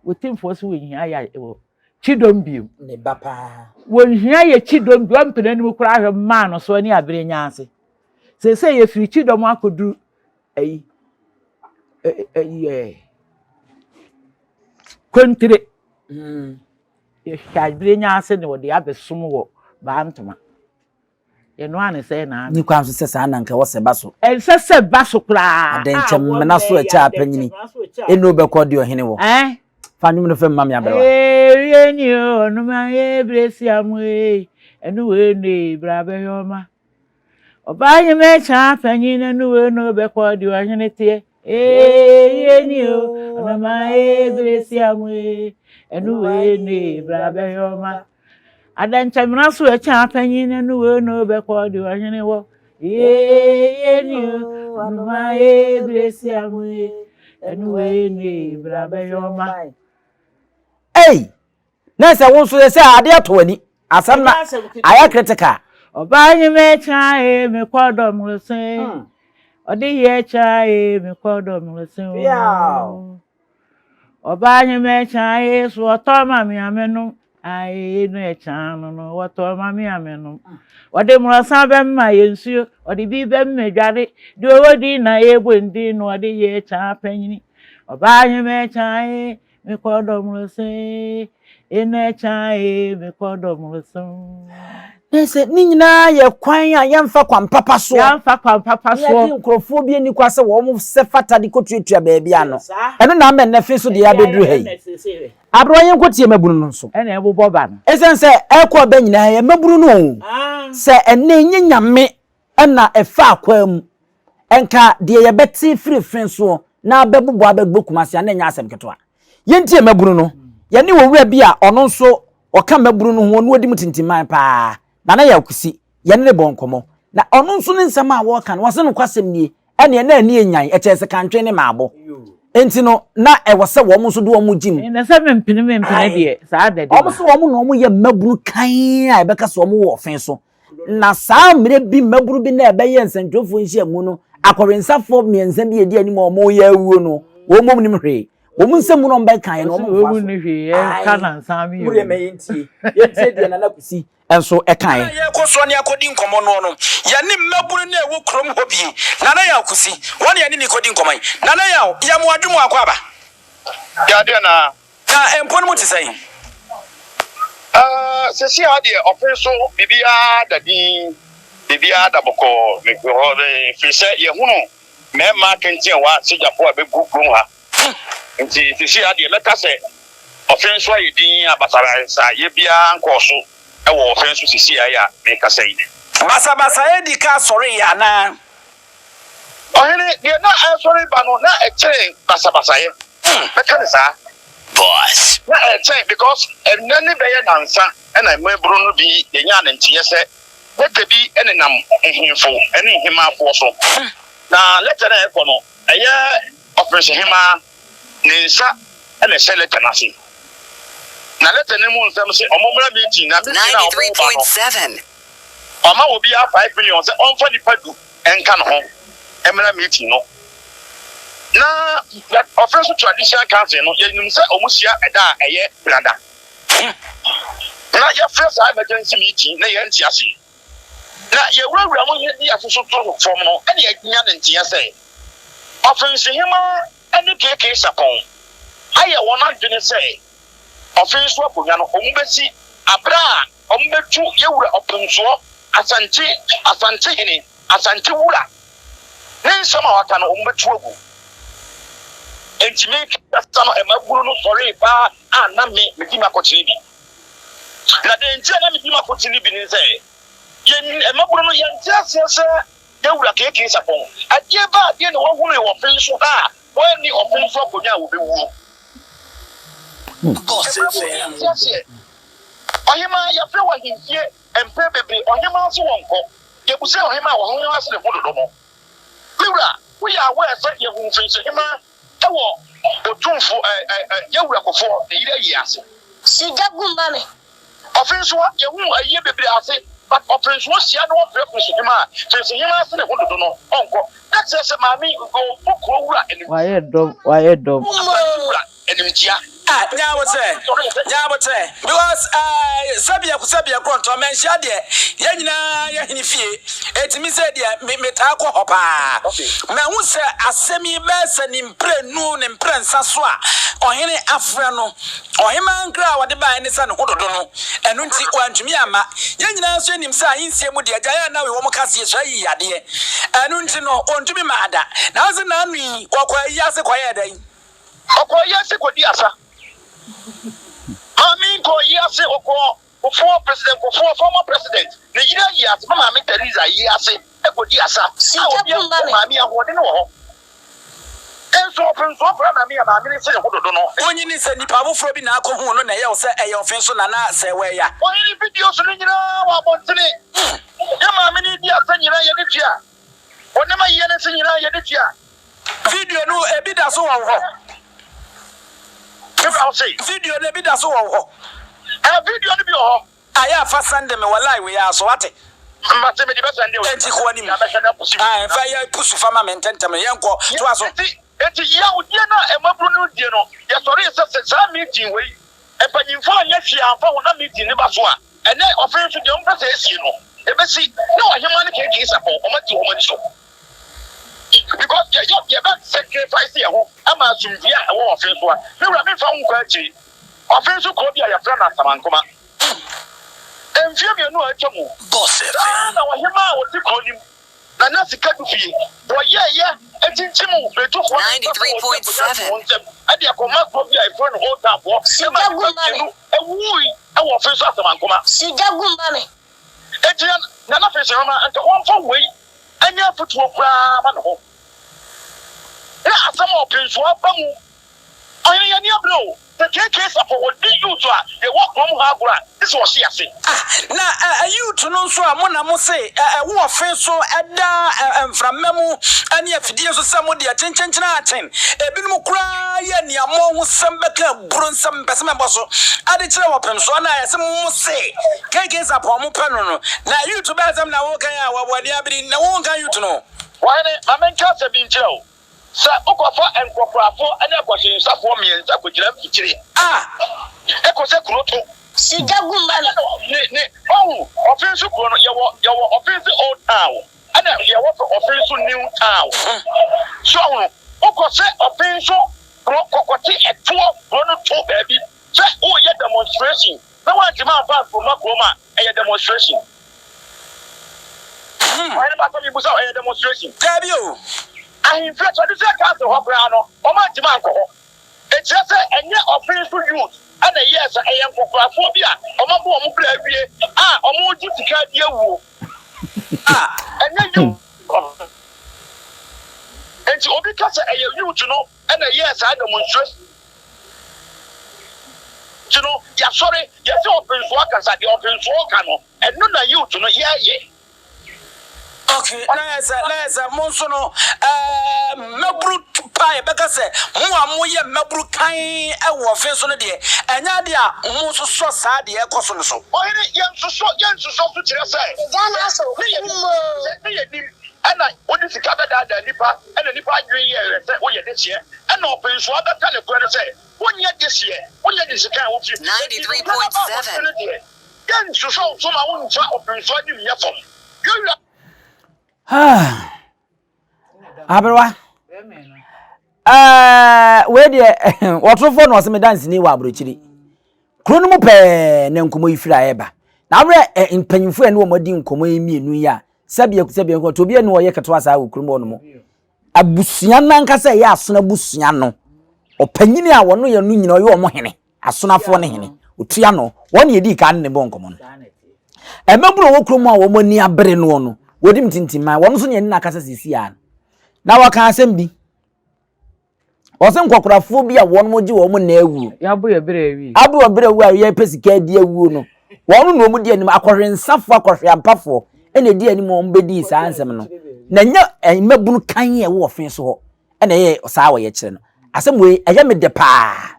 Otumfoɔ se wɔnhia yɛ wɔ kyidɔm bio. Ne ba paa. Wɔnhia yɛ kyidɔm bio, ɔmpene anim koraa hwɛ maa no soɔ ne abere nya ase. Seesei yɛfiri kyidɔm akɔduru ayi, ayi ɛɛ, Kontire. Yɛhwɛ abere nya ase na wɔde abɛsom wɔ Bantoma. Yɛnoaa no sɛɛ na. Nni kwan so sɛ saa na anka ɛwɔ sɛ ɛba so. Ɛnsɛ sɛ ɛba so koraa. Adɛnkyɛmmena so ɛkyɛ a panyini. Eno bɛkɔ deɛ ɔhene wɔ. Fa nnwom no fam ma me aberewa. Ee wie ni o ɔnoma ee bresi amu ee ɛnu wei no ee bra bɛhwɛ ɔma ɔbaa nyima ɛkyɛ a panyin ɛnu wei no bɛkɔ deɛ ɔhene teɛ ee wie ni o ɔnoma ee bresi amu ee ɛnu wei no ee bra bɛhwɛ ɔma. Adɛnkyɛmmena so ɛkyɛ apanyin na nu wei no bɛkɔ de ɔhene wɔ yee yee ni o anoma yee bresi amu ye ɛnu wei no ye bra bɛyɛ ɔma. Ei! Na sɛ wo nso yɛ sɛ adeɛ atɔ w'ani asɛm na ayɛ critical. Ɔbaa nye me kya e me kɔ dɔ mlose ɔde yɛ kya e me kɔ dɔ mlose o. Ɔbaa nye me kyan ee so ɔtɔ ma me a menom ae no ɛkyan no no wɔtɔ ma me a menom ɔde mmorɔsa bɛma yɛ nsuo ɔde bi bɛma dware deɛ ɔwɔ din na yɛbɔ ndin no ɔde yɛ kyan panyini ɔbaa nye me kyan ee mekɔ dɔ mmorɔsa ee eno ɛkyan ee mekɔ dɔ mmorɔsa Na sɛ ne nyinaa yɛ kwan a yɛmfa kwan papa soɔ. Yɛmfa kwan papa soɔ. Na yɛde nkurɔfoɔ bi ani kwa sɛ wɔn sɛ fata de kɔtuatua baabi ano. Ɛno na ama ɛnnɛ fe so deɛ yɛabɛduru ha yi. Aberewa yɛnkɔtie mmabunu no nso. Ɛna ɛbobɔ ba no. Ɛsiane sɛ ɛrekɔ aba nyinaa yɛ mmabunu no o. Sɛ ɛnnɛ ɛnyɛ Nyame na ɛfa akwaa mu, nka deɛ yɛbɛte firi fe soɔ na abɛbobɔ abɛbɔ Kumasi a na ɛnyɛ asɛm ketewa. Yɛntie mmabunu no. Yɛne owura bi a ɔno nso ɔka mmabunu no ho, ɔno ɔdi mu tintimman paa, Nana Yaw Kusi, yɛne no bɔɔ nkɔmmɔ. Na ɔno nso ne nsɛm a wɔreka no, ɔse nokwasɛm nie, ɛneɛ na ani anyan, ɛkyɛn sekantwe ne maabo. Enti no, na ɛwɔ sɛ wɔn nso de wɔn gye mu. Na sɛ mempene mempene deɛ, saa da de ba. Wɔn nso wɔn na wɔyɛ mmabunu kann a ɛbɛka sɛ wɔn wɔ ɔfe so. Na saa mmerɛ bi mmabunu bi na ɛbɛyɛ nsɛntwerɛfoɔ nhyiamu no, akɔwensafoɔ mmiɛnsa bi a ɛdi anim a wɔreyɛ awuo no, wɔn mmom nim hwee. Wɔn nsɛm mu na wɔbɛkaeɛ no, wɔn mfa so. Wɔn hwee, yɛnka nansa mi yɛ. Mo yɛntie, yɛntie deɛ Nana Kusi nso ɛkaeɛ. Berɛ a yɛrekɔ soɔ ne akɔdi nkɔmmɔ noɔ no, yɛne mmabunu no a ɛwɔ kurom hɔ bi, Nana Yaw Kusi, wɔn na yɛne no rekɔdi nkɔmmɔ yi. Nana Yaw, yɛ mo adwuma o, akwaaba. Yɛ adeɛ naa. Na mpo no mu te sɛn? Ɛɛ, seesei ara deɛ, ɔpon so biribiara da dinn, biribiara da bɔkɔɔ ɛfiri sɛ yɛhunu mmarima akɛntɛnwa asogyafoɔ a bɛgu kurom ha. Nti seesei ara deɛ, mɛka sɛ ɔfen so ayɛ dinn a basabasayɛ biara nkɔɔ so wɔ ɔfen so seesei ara yi a merekasa yi. Basabasayɛ di ka sɔreeɛ anaa? Ɔhene, deɛ na ɛresɔre ba no, na ɛkyɛn basabasayɛ. Mɛka no saa. Na ɛkyɛn because ɛnnɛ ne bɛyɛ nansa na mmabunu no bi yɛnyaa ne nteɛ sɛ lɛtɛ bi nenam nhemfo ne nhemaafoɔ so. Na lɛtɛ no a ɛkɔ no, ɛyɛ ɔprincehemaa ne nsa na ɛhyɛ lɛtɛ no ase. Na lɛtɛ no mu nsɛm se wɔmmra meeting, na meeting no a wɔreba no, Ɔma obiara 5 million sɛ ɔmfa nipa du nka ne ho mmra meeting no. Na ɔfrɛ nso traditional council no, yɛnim sɛ wɔn hyia ɛda a ɛyɛ brada. Na yɛfrɛ saa emergency meeting na yɛnte aseɛ. Na yɛwurawura mu yɛdi asoso to fam no, ɛna yɛnya ne nteɛ sɛ Ɔfensohemaa ne KK Sarpong ayɛ wɔn adwene sɛ Ɔfenso akonnwa no wɔbɛsi aberɛ a Wɔbɛtu yɛ wura ɔpemsoɔ, Asante, Asantehene, Asante wura, ne nsɛm a waka no wɔbɛtu agu. Enti merekasa no mmabunu no sɔree paa a na me, medi m'akɔkyene bi. Na deɛ nti a na medi m'akɔkyene bi ne sɛ, yɛn mmabunu no yɛnte aseɛ sɛ yɛ wura KK Sarpong, adeɛ ba adeɛ na wahunu wɔ ɔfen so ha a wɔanni ɔfen so akonnwa a wɔbɛwuo. Mmabunu no yɛnte aseɛ. Ɔhemaa, yɛfrɛ wo ahemfie mprɛ bebree, ɔhemaa se wɔnkɔ. Yɛbusaa ɔhemaa wɔ ho ase ne ho dodo no. Me wura, woyɛ aware sɛ yɛhu mfensohemaa wɔ Otumfo ɛ ɛ ɛ yɛwura Kofoɔ ne yere ayie ase? Si gya gu ma me. Ɔfensoa, yɛhuu ayie bebree ase. But ɔprensoɔ hyia na ɔfrɛ Prinsohemaa a, Prinsohemaa se ne ho dodo no, ɔnkɔ. Na kyerɛ sɛ maame yi, ɔbu kuro wura animtia. Wayɛ dɔm, wayɛ dɔm. Asante wura animtia. Ah, nyabotrɛ, nyabotrɛ, because eh, sɛbiako sɛbiako ntɔ manhyia deɛ, yɛn nyinaa yɛ hene fie, eti me sɛ deɛ me metaa kɔ hɔ paa. Mahu sɛ asɛm yi bɛyɛ sɛ ne mprenu ne mprɛnsa so a ɔhene afrɛ no. Ɔhemaa nkra a ɔde baeɛ ne sɛ ne ho dodo no, ɛno nti wantumi amma. Yɛn nyinaa nso nim sɛ ahensie mu deɛ, gyae a na wei wɔn ka sɛ yɛsua yi yadeɛ. Ɛno nti no, ɔntumi mmaa da. Nanso nnaano yi, ɔkɔɔ ayi ase kɔyɛɛ dɛn? Ɔkɔɔ ayi ase kɔdii asa. Maame yi kɔɔ ayi ase, ɔkɔɔ Kufuor, President Kufuor, former president, ne yere ayi ase, me maame Theresa ayi ase kɔdi asa. A obiara nim sɛ maame yi ahoɔden wɔ hɔ. Nso ɔpem so ɔfrɛ maame a maame no se ne ho dodo no. Wonyini sɛ nipa foforɔ bi na akɔhuu no na ɛyɛ wo sɛ ɛyɛ ɔfe so na na sɛ wɛya. Ɔhene videos no nyinaa wɔ abɔntene. Yɛ maame no redi asa nyinaa yɛde tua. Ɔnam ayie no ase nyinaa yɛde tua. Video no ebi da so wɔ wo hɔ? Video no ebi da so wɔ wo hɔ? Ɛɛ video no bi wɔ hɔ. Ayɛ a fa sɛnde me wɔ line wei ara so wate. Mate mede bɛsɛnde wo. Enti kɔ anim. Ae fa yɛ pusu fa ma me ntɛntɛm yɛnkɔ toa so. Enti enti yawdie no a mmabunu no die no yɛsɔree sɛ sɛ saa meeting wei mpanyinfoɔ anyɛ hwee amfa ho na meeting no ba so a ɛnɛ ɔfe nso deɛ wɔmpɛ sɛ esie no ebesi na ɔhemaa ne KK Sarpong wɔn adi wɔn ani so because yɛ yɛ yɛbɛ sacrifice yɛ ho ama asomdwie a ɛwɔ ɔfe so a me wura memfa wo nkɔ akyiri. Ɔfe nso kuro bi a yɛfrɛ no Asamankoma. Mfeɛ mmienu a atwa mu, saa ara na ɔhemaa a ɔte kuro no mu, Nana Sikadufie, wɔyɛeɛ kyinkyim Betufoɔ no nsa sɛ wɔde akonnwa ato wɔn nsam de akɔma kuro bi a yɛfrɛ no Old Town foɔ ma nnipa mmienu wuui wɔ ɔfe nso Asamankoma. Enti Nana Fensohema anka wɔmfa wei nyɛ afotuo koraa ma ne ho. Na asɛm a ɔpensoɔ aba mu Ɔhene yɛn ani abere o. Sɛ KK Sapɔ wɔ di youth a yɛwɔ kurom ha agorɔ a gye sɛ ɔhye ase. Ah na eh youth no nso a mo na mo se eh ɛwo ɔfe so ɛda eh mframa mu ɛne afidie so sɛ mo deɛ kyenkyenkyen akyen ebinom koraa yɛ nea mo ho sɛm bɛka aburo nsɛm mpɛ sɛ mɛbɔ so ɛde kyerɛ wɔ pem soɔ na yɛse mo se KK Sapɔ mo pɛ no no na youth bɛɛ sɛm na wo kan a wɔ ani abere na wo nka youth no. Ɔhene, ma menka asɛm bi nkyerɛ wo. Sɛ wokɔfa nkɔkorafoɔ ne akɔhyensafoɔ mmiɛnsa kɔgyina mfikyire a, ɛkɔ sɛ kuro to. Sika gu mma no. Ne ne ɔhu Ɔfenso kuro no yɛwɔ yɛwɔ Ɔfenso old town ɛna yɛwɔ Ɔfenso new town so ɔhunu wokɔ sɛ Ɔfenso kuro kɔkɔte ɛtoɔ kuro no to baabi sɛ woyɛ demonstration na woantumi amfa ankuruma kurom a ɛyɛ demonstration. Ɔhene ba sɛ mebusa wo, ɛyɛ demonstration? Daabi o. Ahemfie, traditional council hɔ koraa no, wɔn antumi ankɔ hɔ. Ɛkyerɛ sɛ ɛnyɛ ɔfen so youth ɛna ɛyɛɛ sa, ɛyɛ nkɔkorafoɔ bi a wɔn abɔ wɔn bra awie a wɔn regye sika adi awuo. Ɛnyɛ youth. Enti obi ka sɛ ɛyɛ youth no ɛna ɛyɛɛ saa demonstration no, yɛasɔre, yɛse ɔpensoɔ akasa, deɛ ɔpensoɔ reka no, Ɛno na youth no yɛɛyɛ. Ok, na yɛ sɛ, na yɛ sɛ mo nso no, ɛɛ, mmabunu pa, yɛbɛka sɛ mo a moyɛ mmabunu kan wɔ ɔfe so no deɛ, ɛnyɛ adeɛ a mososɔ saa deɛ ɛrekɔ so no so. Ɔhene, yɛnsosɔ, yɛnsosɔ so kyerɛ sɛ, Ghana so, ne yɛnim, mmoo. sɛ ne yɛnim, ɛna wode sika bɛdaadaa nnipa, ɛna nnipa adwene yɛɛ yɛ sɛ woyɛ dehyeɛ, ɛna ɔpensoa bɛka nokorɛ no sɛ, wonyɛ dehyeɛ, wonyɛ dehyekan, wofiri, enti nokorɛ no aba abɔntene no deɛ. Yɛnhwehwɛ wo so ma wontwa ɔpemfo anim nyɛ fam. Yɛwura. Aberewa. Ɛɛ wei deɛ wɔtorofoɔ na ɔsɛ me danseni wɔ aburokyiri. Kuro no mu pɛɛ na nkɔmɔ yi firi a ɛba. Na awerɛ mpanyinfoɔ a ɛne wɔn adi nkɔmɔ yi mmienu yi a sɛbi sɛbi nkɔtɔ obi ɛne ɔyɛ ketewa saa wɔ kurom hɔ nom. Abusua nankasa ɛyɛ asono abusua no. Ɔpanyini a wɔn yɛ no nyina ɔyɛ wɔn hene. Asonafoɔ no hene, ɔtua no, wɔn na yɛdii kan ne ne bɔɔ nkɔmmɔ no. Mmabunu a wɔwɔ kurom a wɔn ani abere noɔ no, wɔdi me tintimman, wɔn nso ne yɛne no akasa seesei ara no. Na wɔka asɛm bi. Wɔse nkɔkorafoɔ bi a wɔn gye wɔn nna awuo. Yɛabo yɛ berɛ awie. Abo yɛ berɛ awuo a yɛpɛ sika adi awuo no. Wɔn na wɔn di anim akɔhwensafoɔ akɔhweampafoɔ ɛna ɛdi anim wɔn bɛdii saa nsɛm no. Na nyɛ mmabunu kan a ɛwɔ ɔfe so hɔ ɛna ɛyɛ saa wɔyɛ kyerɛ no. Asɛm wei ɛyɛ me dɛ paa.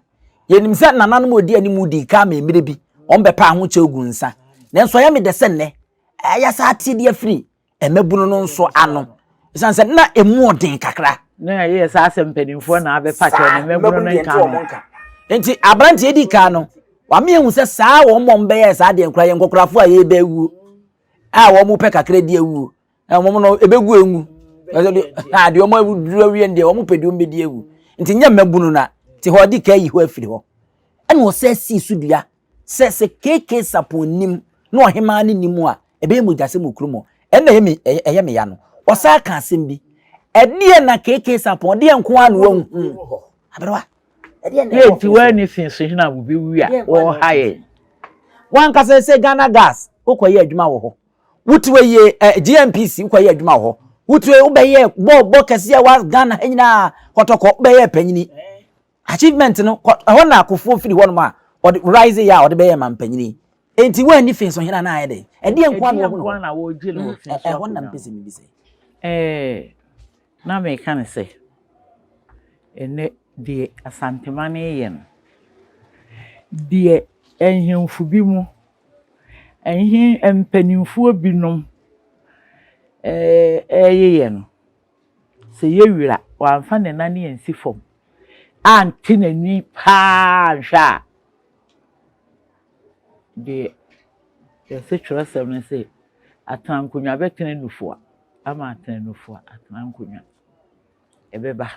Yɛnim sɛ nananom a wɔdi anim dii kan ma mmerɛ bi wɔbɛpɛ ahokyɛw gu nsa. Nanso ɛyɛ me dɛ sɛ nnɛ, Yɛasa ate de afiri mmabunu no nso ano. Ɛsiane sɛ na emu ɔden kakra. Na ɛyɛ saa sɛ mpanimfoɔ na abɛpa kyɛw na mmabunu no nka ho. Nti aberanteɛ di kan no, wame ehu sɛ saa wɔn mɔ bɛyɛ saa deɛ nkora yɛn nkɔkorafoɔ a yɛbɛ awuo a wɔn pɛ kakra di awuo na wɔn no ebegu engu na deɛ wɔn aduru awie no deɛ wɔn pɛ deɛ wɔn bɛdi awu nti nyɛ mmabunu na te hɔ ɔdi kan yi hɔ afiri hɔ ɛna ɔsɛ sii so dua sɛ sɛ KK Sarpong nim na ɔhemaa no nim a, ɛbɛyɛ mogyasɛm wɔ kurom hɔ. Ɛno na ɛyɛ me ɛyɛ me ya no. Ɔsan ka asɛm bi. Ɛdeɛ na KK Sarpong, ɛdeɛ nko ara na wahu. Aberewa, ɛdeɛ na ɛwɔ Nti wɔanni fi so hena wobewu a wɔreha yɛn. Wankasa sɛ Ghana Gas, wokɔyɛ adwuma wɔ hɔ. Wotu yie eh, GNPC wokɔyɛ adwuma wɔ hɔ. Wotu wobɛyɛ bɔɔlbɔ kɛseɛ wɔ Ghana ha nyinaa, kɔtɔkɔ wobɛyɛ panyini. Achievement no kɔ ɛhɔ na akofoɔ firi hɔnom a ɔde rise yɛ a ɔde bɛyɛ mampanyini. Enti woanni fee so hena na ayɛ dɛn? Ɛdeɛn nko ara na wɔhu no hɔ? Na wɔregye no wɔ fee so Ɛhɔ na mepɛ sɛ mebisa yi. Ɛɛ, na meka no sɛ, ɛnnɛ deɛ Asanteman reyɛ no, deɛ nhemfo bi mu, nhe mpanimfoɔ binom reyeyɛ no, Sɛ yɛwira, wamfa ne nan ansi fam ante n'ani paa anhwɛ a, deɛ yɛse twerɛsɛm no se, atena nkonnwa bɛtena nufua ama atena nufua atena nkonnwa. Ɛbɛba.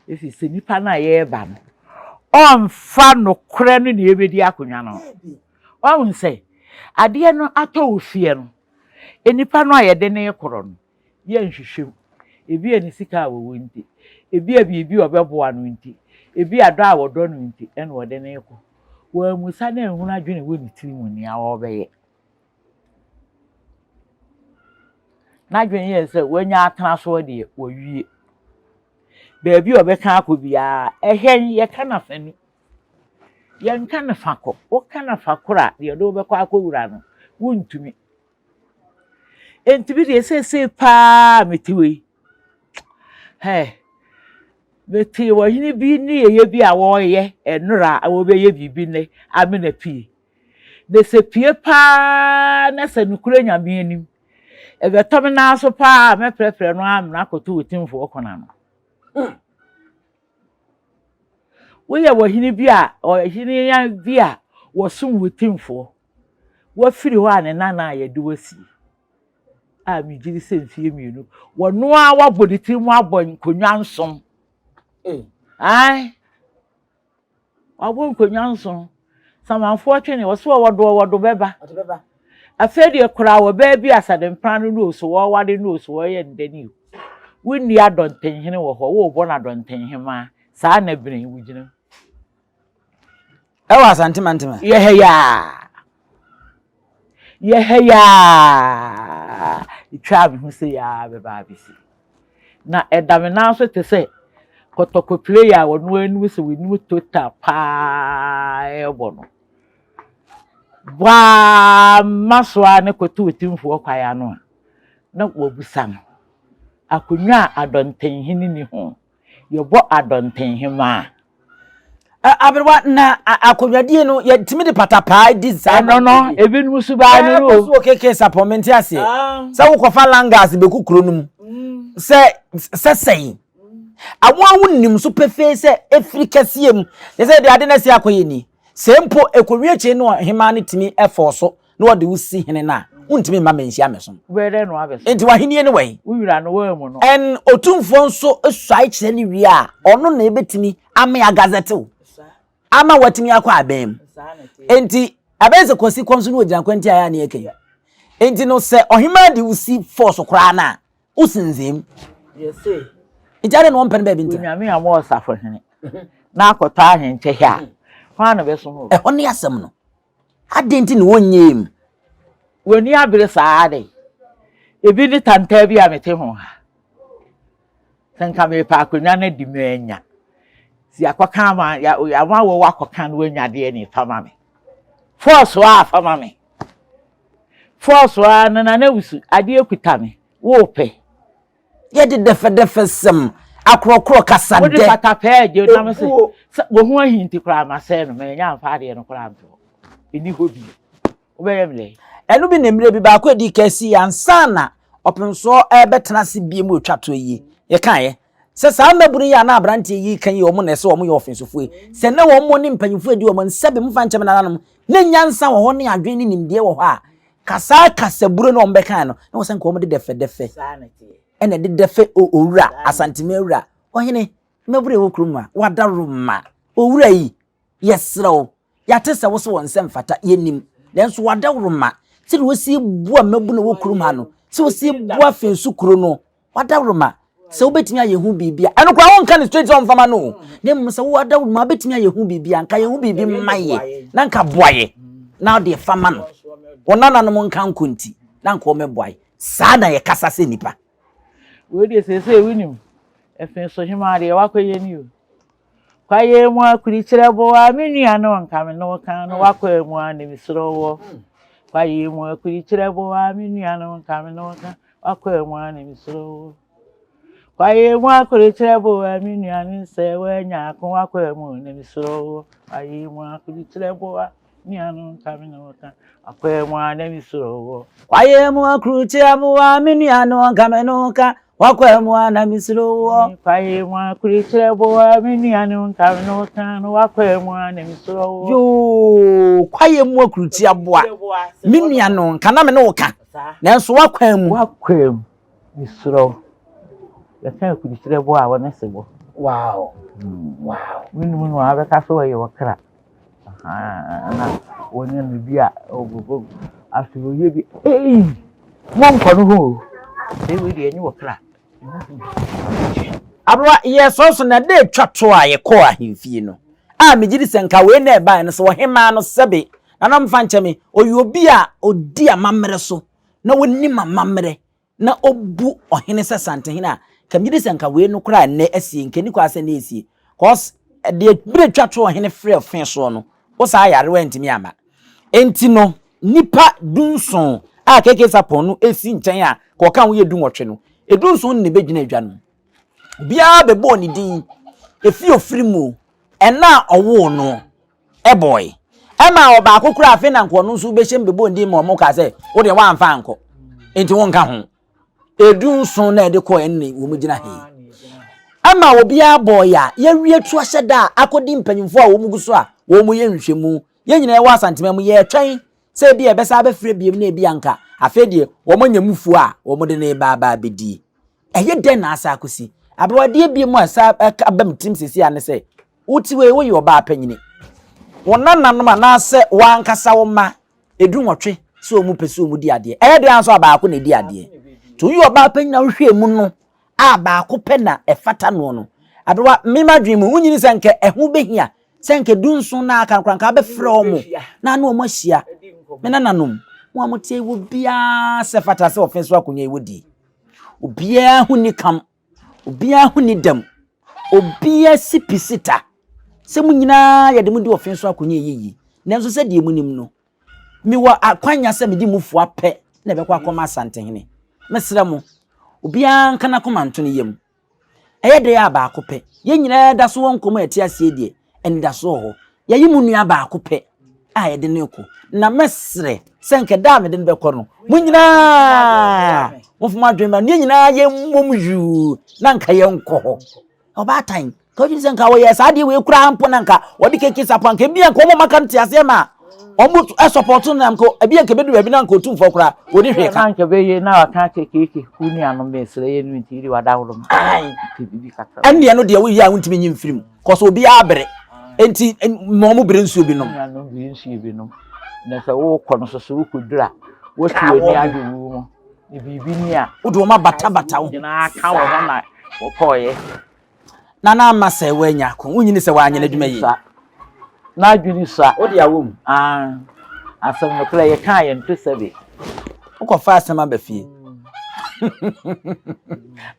Ɛfiri sɛ nipa no a yɛreba no, ɔmfa nokorɛ no na ɛbɛdi akonnwa no. Wahu sɛ adeɛ no atɔ wo fie no, nipa no a yɛde no rekorɔ no, Yɛnhwehwɛ mu. Ebia ne sika a ɔwɔ nti, ebia biribi a ɔbɛboa no nti, ebia dɔ a wɔdɔ no nti na ɔde no rekɔ. Wammisa na anhunu adwene a ɛwɔ ne tirim mu nea ɔrebɛyɛ. N'adwene yɛ sɛ wanya atena soɔ deɛ, wawie. Baabi a ɔbɛka akɔ biara, ɛhɛn yɛka no afanu. Yɛnka no fa kɔ. Woka no fa koro a, deɛ ɔde wo bɛkɔ akɔwura no, wontumi. Enti me deɛ seesei paa a mete hɔ yi, hɛ, metee ɔhene bi nneyɛeɛ bi a wɔreyɛ nnora a wɔbɛyɛ biribi nnɛ amena pie. Na sɛ pie paa na sɛ nokorɛ Nyame anim, ɛbɛtɔ me nan so paa a mɛprɛprɛ no amena akɔto Otumfoɔ kɔn ano. Woyɛ ɔhene bi a ɔhene bi a wɔsom wo timfoɔ. Wafiri hɔ a ne nana a yɛde wo asie a megye di sɛ mfeɛ mmienu wɔno ara wabɔ ne tiri mu abɔ nkonnwa nson. Ae. Wabɔ nkonnwa nson. Samanfoɔ twene ɔso ɔwɔ do ɔwɔ do bɛba. Afei deɛ koraa wɔ baa bi asadempra no no so wɔware no so wɔyɛ ndɛ ne o. Wonni adɔntenhene wɔ hɔ wobɔ no adɔntenhemaa saa na bene wogyina mu. Ɛwɔ Asante mantam a. Yɛhɛ yaa. Yɛhɛ yaa. Etwaa me ho sɛ yaa bɛba abɛsi. Na ɛda me nan so te sɛ kɔtɔkɔ player a ɔno anim sɛ w'anim total paa ɛrebɔ no. Bwaa ma so ara ne kɔto otimfoɔ kwae ano a, na wabusa no. Akonnwa a adɔntenhene ni ho. Yɛbɔ adɔntenhemaa. Aberewa na akonnwadie no yɛtumi de patapaa di saa. Ɛno no ebinom suban no no o. Ɛkɔ so wɔ KK Sapɔn mente aseɛ. Ah. Sɛ wokɔfa langas bɛku kuro no mu. Mm. Sɛ sɛ sɛn. Awo a wonim so pefee sɛ ɛfiri kɛseɛ mu. Yɛ sɛ deɛ ade no asi akɔyɛ ni. Sɛ mpo ɛkɔwie akyire no ɔhemaa no tumi ɛfɔɔ so na ɔde wo si hene no a, wontumi mma menhyia me som. Wobɛyɛ dɛn na woabɛsom? Enti w'ahennie ne wɛn? Wo wura no, woammu no. Ɛn Otumfoɔ nso suae kyerɛ no wie a, ɔno na ebetumi ame agazɛte wo ama woatumi akɔ abɛn mu. Enti ɛbɛyɛ sɛ Kwasi kɔm so ne ogyina kwanti a ɛyɛ a ne yɛka yi. Enti no sɛ ɔhemaa de wo si force koraa no a, wosinzɛn mu. Nti adɛn na wɔmpɛ no baabi ntena? Onyame a ɔwɔ ɔsafohene na akɔtɔ ahenkyɛ hɛ a, hwan na ɔbɛsom wo? Ɛhɔ ne asɛm no. Adɛn nti na wɔnyɛɛ mu? W'ani abere saa adɛn? Ebi ne tantaa bi a mete ho ha. Sɛ nka mepɛ akonnwa no adi manya. Si akɔka ama ama wɔ wakɔka no wanya deɛ ne fa ma me. Fɔɔso a fa ma me. Fɔɔso a no nana wusu adeɛ kuta me. Wopɛ. Yɛde dɛfɛdɛfɛsɛm, akorɔkorɔ, kasadɛ. Wode pata pɛɛ gye nam se sɛ wo ho ahinti koraa masɛe no manya amfa adeɛ no koraa nto hɔ. Ɛni hɔ bio. Wobɛyɛ me dɛn? Ɛno bi na mmerɛ bi baako a ɛdii kan sii ansa na ɔpemsoɔ rebɛtena ase bio mu retwa toɔ yi. Yɛkaeɛ sɛ saa mmabunu yi a na aberanteɛ yi reka yi wɔn na ɛsɛ wɔn yɛ ɔfensofoɔ yi. Sɛ na wɔn ne mpanyinfoɔ adi wɔn nsa bi momfa nkyɛ me nananom na nyansa wɔ hɔ ne adwene ne nimdeɛ wɔ hɔ a, ka saa kasaburo no a wɔbɛkaeɛ no na wɔ sɛ nka wɔn de dɛfɛdɛfɛ ɛna ɛde dɛfɛ owura Asanteme awura ɔhene mmabunu a ɛwɔ kurom a wadaworo owura yi yɛsrɛ wo Yɛate sɛ wose wɔn nsa mfata, yɛnim. Nanso w'adaworoma, sɛdeɛ wosi boa mmabunu a ɛwɔ kurom ha no, sɛ wosi boa Finso kuro no, w'adaworoma, sɛ wobɛtumi ayɛ ho biribi a, ɛno koraa wonka no straight sɛ ɔmfa ma no o, na mmom sɛ wo adaworoma wobɛtumi ayɛ ho biribi a, nka yɛ ho biribi mma yɛ, na nka boa yɛ, na wode fa ma no. Wo nananom nka nko nti, na nka wɔmmɛboa yɛ. Saa na yɛkasa sɛ nnipa. Wei deɛ seesei wonim, Finso hemaa deɛ wakɔyɛ ni o. Kwaeɛ mu akurikyerɛ boa me nua no nka me ne wo ka no w'akwaa mu a na mesrɛ woɔ. Kwaeɛ mu akurikyerɛ boa me nua no nka me ne wo ka w'akwaa mu a na mesrɛ woɔ. Kwaeɛ mu akurikyerɛ boa me nua no sɛ woanya ako w'akwaa mu na mesrɛ woɔ. Kwaeɛ mu akurikyerɛ boa nua no nka me ne wo ka w'akwaa mu a na mesrɛ woɔ. Kwaeɛ mu akurikyerɛ boa me nua no nka me ne wo ka W'akwan mu a na mesuro woɔ. Kwaeɛ mu akurikyerɛ boa me nuanom nka me ne wo ka no w'akwan mu a na mesuro woɔ. Yoo, kwaeɛ mu akurukyia boa me nuanom nka na me ne wo ka nanso w'akwan mu. W'akwan mu mesuro wo. Yɛka akurukyerɛ boa a wɔne sebɔ. Wow, wow. Wonim no a wobɛka sɛ ɔyɛ ɔkra. Ahaa na wɔnya no bi a ogogo afei ɔyɛ bi ei monkɔ no hɔ o sɛ wei deɛ ɛnyɛ wɔ kra. Aberewa, yɛsɔre so na da atwa to a yɛkɔɔ ahemfie no a megye di sɛ nka wei na ɛbaeɛ no sɛ ɔhemaa no sɛbe nana mfa nkyɛ me ɔyɛ obi a ɔdi amammerɛ so na ɔnim amammerɛ na ɔbu ɔhene sɛ santehene a, nka megye di sɛ nka wei no koraa nnɛ asie, nka ɛni kwan sɛ nnɛ ɛsie. Cause deɛ berɛ twa to ɔhene frɛ fe soɔ no, wo saa yare wantumi amma. Enti no, nnipa dunson a KK Sarpong no si nkyɛn a ka ɔka ho yɛ dunwɔtwe no, edunson no na ɛbɛgyina adwa no mu. Obiara bɛbɔɔ ne din, efi ofiri mu, ɛna a ɔwoo no, bɔe. Ɛma ɔbaako koraa afei na nka ɔno nso bɛhyɛ mu bɛbɔ ndin ma ɔmo kaa sɛ wo deɛ woamfa ankɔ nti wonka ho. Edu nson na ɛde kɔɔ ɛnne wɔn gyina he. Ɛma obiara bɔɔ yɛ a yɛawie tu ahyɛ da a akɔdi mpanyinfoɔ a wɔn gu so a wɔn yɛ nhwehwɛmu. Yɛn nyinaa yɛwɔ Asantema mu yɛretwɛn sɛ ebi a ɛbɛsa abɛfrɛ biem na ebi anka afei deɛ wɔn anya mufuo a wɔn de ne ba aba abɛdie. Ɛyɛ dɛn na asa akɔsi? Aberewadeɛ biem a ɛsa aba me tirim seesei a ne sɛ Wo ti wei, woyɛ ɔbaa panyini. Wo nananom anaasɛ w'ankasa wo mma dunwɔtwe sɛ wɔn pɛ sɛ wɔn di adeɛ. Ɛyɛ deɛ ara nso a baako na ɛdi adeɛ. Nti woyɛ ɔbaa panyin a wohwɛ mu no a baako pɛ na ɛfata noɔ no. Aberewa, me m'adwene mu, wonyini sɛ nka ɛho bɛhia sɛ nka dunson na aka no koraa nka abɛfrɛ wɔn na ne wɔn ahyia. Me nananom, mo a mote yi, obiara sɛ fata sɛ ɔfe so akonnwa yi wɔdi. Obiara ho nni kam. Obiara ho nni dɛm. Obiara si pi si ta sɛ mo nyinaa yɛde mo di ɔfe so akonnwa ɛyɛ yie. Nanso sɛdeɛ monim no, mewɔ akwanya sɛ mede mo fua pɛ na ɛbɛkɔ akɔma Asantehene. Mesrɛ mo, obiara nka n'akoma nto ne yam. Ɛyɛ dɛn a baako pɛ? Yɛn nyinaa da so wɔ nkwa mu a yɛte aseɛ deɛ, anidasoɔ wɔ hɔ. Yɛayi mo nua baako pɛ a yɛde no rekɔ, na mɛsrɛ sɛ nka da a mede no bɛkɔ no, mo nyinaa momfa mo adwene ma no, yɛn nyinaa yɛmmom yuu na nka yɛnkɔ hɔ. Ɔbaatan, ka wodwene sɛ nka wɔyɛ saa adeɛ wei koraa mpo na nka wɔde keke sapɔ nka ebi nka wɔn maka no te aseɛ ma wɔn sɔpɔto no na nka ebi nka ebedu baabi na nka otumfoɔ koraa wɔde hwee ka. Na nka bɛyɛ na waka kekeke wo nuanom bɛsrɛ yɛ no nti de wadaworo ma. Ɛnneɛ no deɛ woyɛ a wontumi nyi mfiri mu. Kɔsɛ obiara bere. Enti ma wɔn bere nsuo bi nom. Nuanom bere nsuo bi nom. Na sɛ wokɔ no so so wokɔduru a, wotu w'ani adwe wo mu. Na biribi ni a. Wode wɔn abatabata wo ho. Nyinaa ka wɔ ho na wɔkɔɔeɛ. Na na ama sɛ woanya ako. Wonyini sɛ woanyɛ n'adwuma yie. N'adwene sua. Wode awɔ mu. Ah, asɛm nokorɛ yɛkaa yɛn to sɛbe. Wokɔfa asɛm aba fie.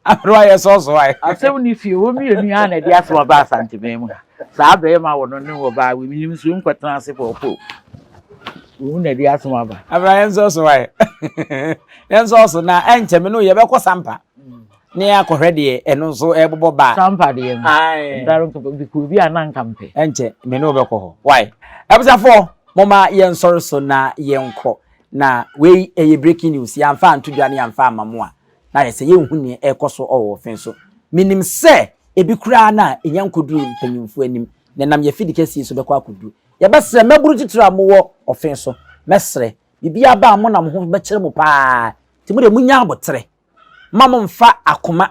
Aberewa yɛ sɔɔsɔɔ ayɛ. Asɛm ni fie, wɔn mmienu yi ara na ɛde asɛm aba Asanteman mu ha. Saa barima wɔ no ne ɔbaa wei, menim nso nkɔtena ase pɔɔpɔɔ. Wɔn na ɛde asɛm aba. Aberewa yɛn sɔɔsɔɔ ayɛ. Yɛn sɔɔsɔ na ɛnkyɛ me no yɛbɛkɔ Sampa. Ne akɔhwɛ deɛ ɛno nso ɛbobɔ ba. Sampa deɛ no. Daro nka bi kɔ bi a na nka mpɛ. Ɛnkyɛ me ne wo bɛkɔ hɔ. Why? Abusuafoɔ, momma yɛnsɔre so na yɛnkɔ. Na wei ɛyɛ breaking news, yɛamfa anto dwa ne yɛamfa amma mo a, na ayɛ sɛ yɛnhu nea ɛrekɔ so wɔ ɔfe so. Menim sɛ ebi koraa no a ɛnya nkɔduruu mpanyimfoɔ anim, na ɛnam yɛn afidi kɛseɛ yi so bɛkɔ akɔduru. Yɛbɛsrɛ mmabunu titire a mowɔ ɔfe so, mɛsrɛ, biribiara ba a mo na mo ho bɛkyere mo paa, nti mo deɛ monnya aboterɛ. Mma mommfa akoma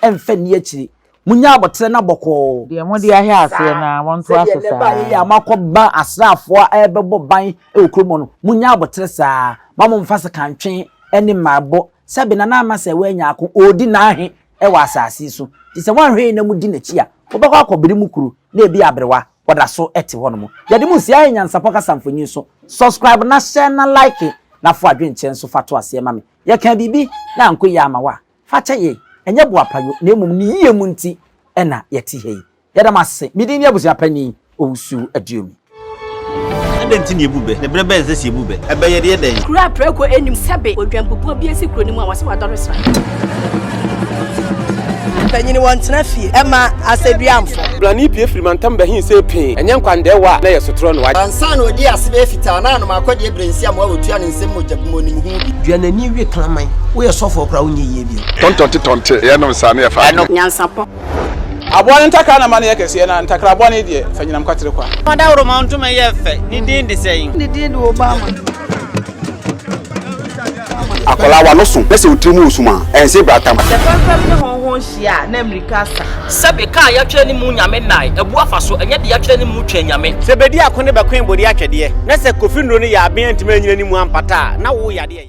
mmfa nni akyiri. Monnya aboterɛ na bɔkɔɔ. Deɛ mode ahyɛ aseɛ no ara, montoa so Sɛdeɛ nnɛ saa baeɛ yi ara. a moakɔba asraafoɔ a ɛrebɛbɔ ban wɔ kurom hɔ no, monnya aboterɛ saa ara. Mma mommfa sekantwe ne mmaebɔ. Sɛbe Nana Ama sɛ wanya ako, ɔredi n'ahe wɔ asase yi so. Nti sɛ woanhwɛ yie na modi n'akyi a, mobɛkɔ akɔbere mu kuro na ebia aberewa, ɔda so te hɔnom. Yɛde mo nsi ayɛ Nyansapɔ Kasamfonin so. Subscribe na share na like na fa w'adwenkyerɛ nso fa to aseɛ ma me. Yɛkaa biribi na ankɔ yie amma wo a, fa kyɛ yɛn. Ɛnyɛ boapayɔ, na mmom ne yie mu nti na yɛte ha yi. Yɛda mo ase. Me din ne Abusua Panin Owusu Aduomi. Adɛn nti na yɛbu bɛ? Na berɛ bɛn na ɛsɛ sɛ yɛbu bɛ? Ɛbɛ yɛde yɛ dɛn? Kuro a prako nnim sɛbe odwanbubuo bi asi kuro no mu a wɔse wadɔre sra. Mpanyin wɔntena fie mma asɛduamfo. Blani pue firi mantam bɛhee see pee, ɛnyɛ nkwandɛɛwa a na ɛyɛ sotorɔ no. Ansa na ɔdii ase bɛyɛ fitaa na anom akɔdeɛ berɛ nsi amoa wɔtua ne nsam mogya bi mu ɔnim ho bi. Dua n'ani we kraman. Woyɛ sɔfoɔ koraa wonyɛ yie bio. Tɔntɔnte tɔnte, yɛnom saa na yɛfa adwene. Nyansapɔ. Aboa no ntakra na ma no yɛ kɛseɛ, na ntakra bɔne deɛ, fa nyinam kwatere kwa. Ɔdawuroma ntoma yɛ fɛ, ne din de sɛn? Ne din de Obama. Akwadaa w'ano so na sɛ wo tiri mu wɔ sum a, ɛnse bratam. Sɛ fɛmfɛm ne hɔnhɔn hyia a, na mmirika asa. Sɛbe, ka a yɛatwerɛ ne mu Nyame nnae, abu afa so, ɛnyɛ deɛ yɛatwerɛ ne mu Twɛn Nyame. Sɛ bedi ako ne bɛkoe bode atwɛdeɛ, na sɛ Kofi nnuro no yɛ aben antumi anyina ne mu ampata a, na wo yadeɛ yɛ.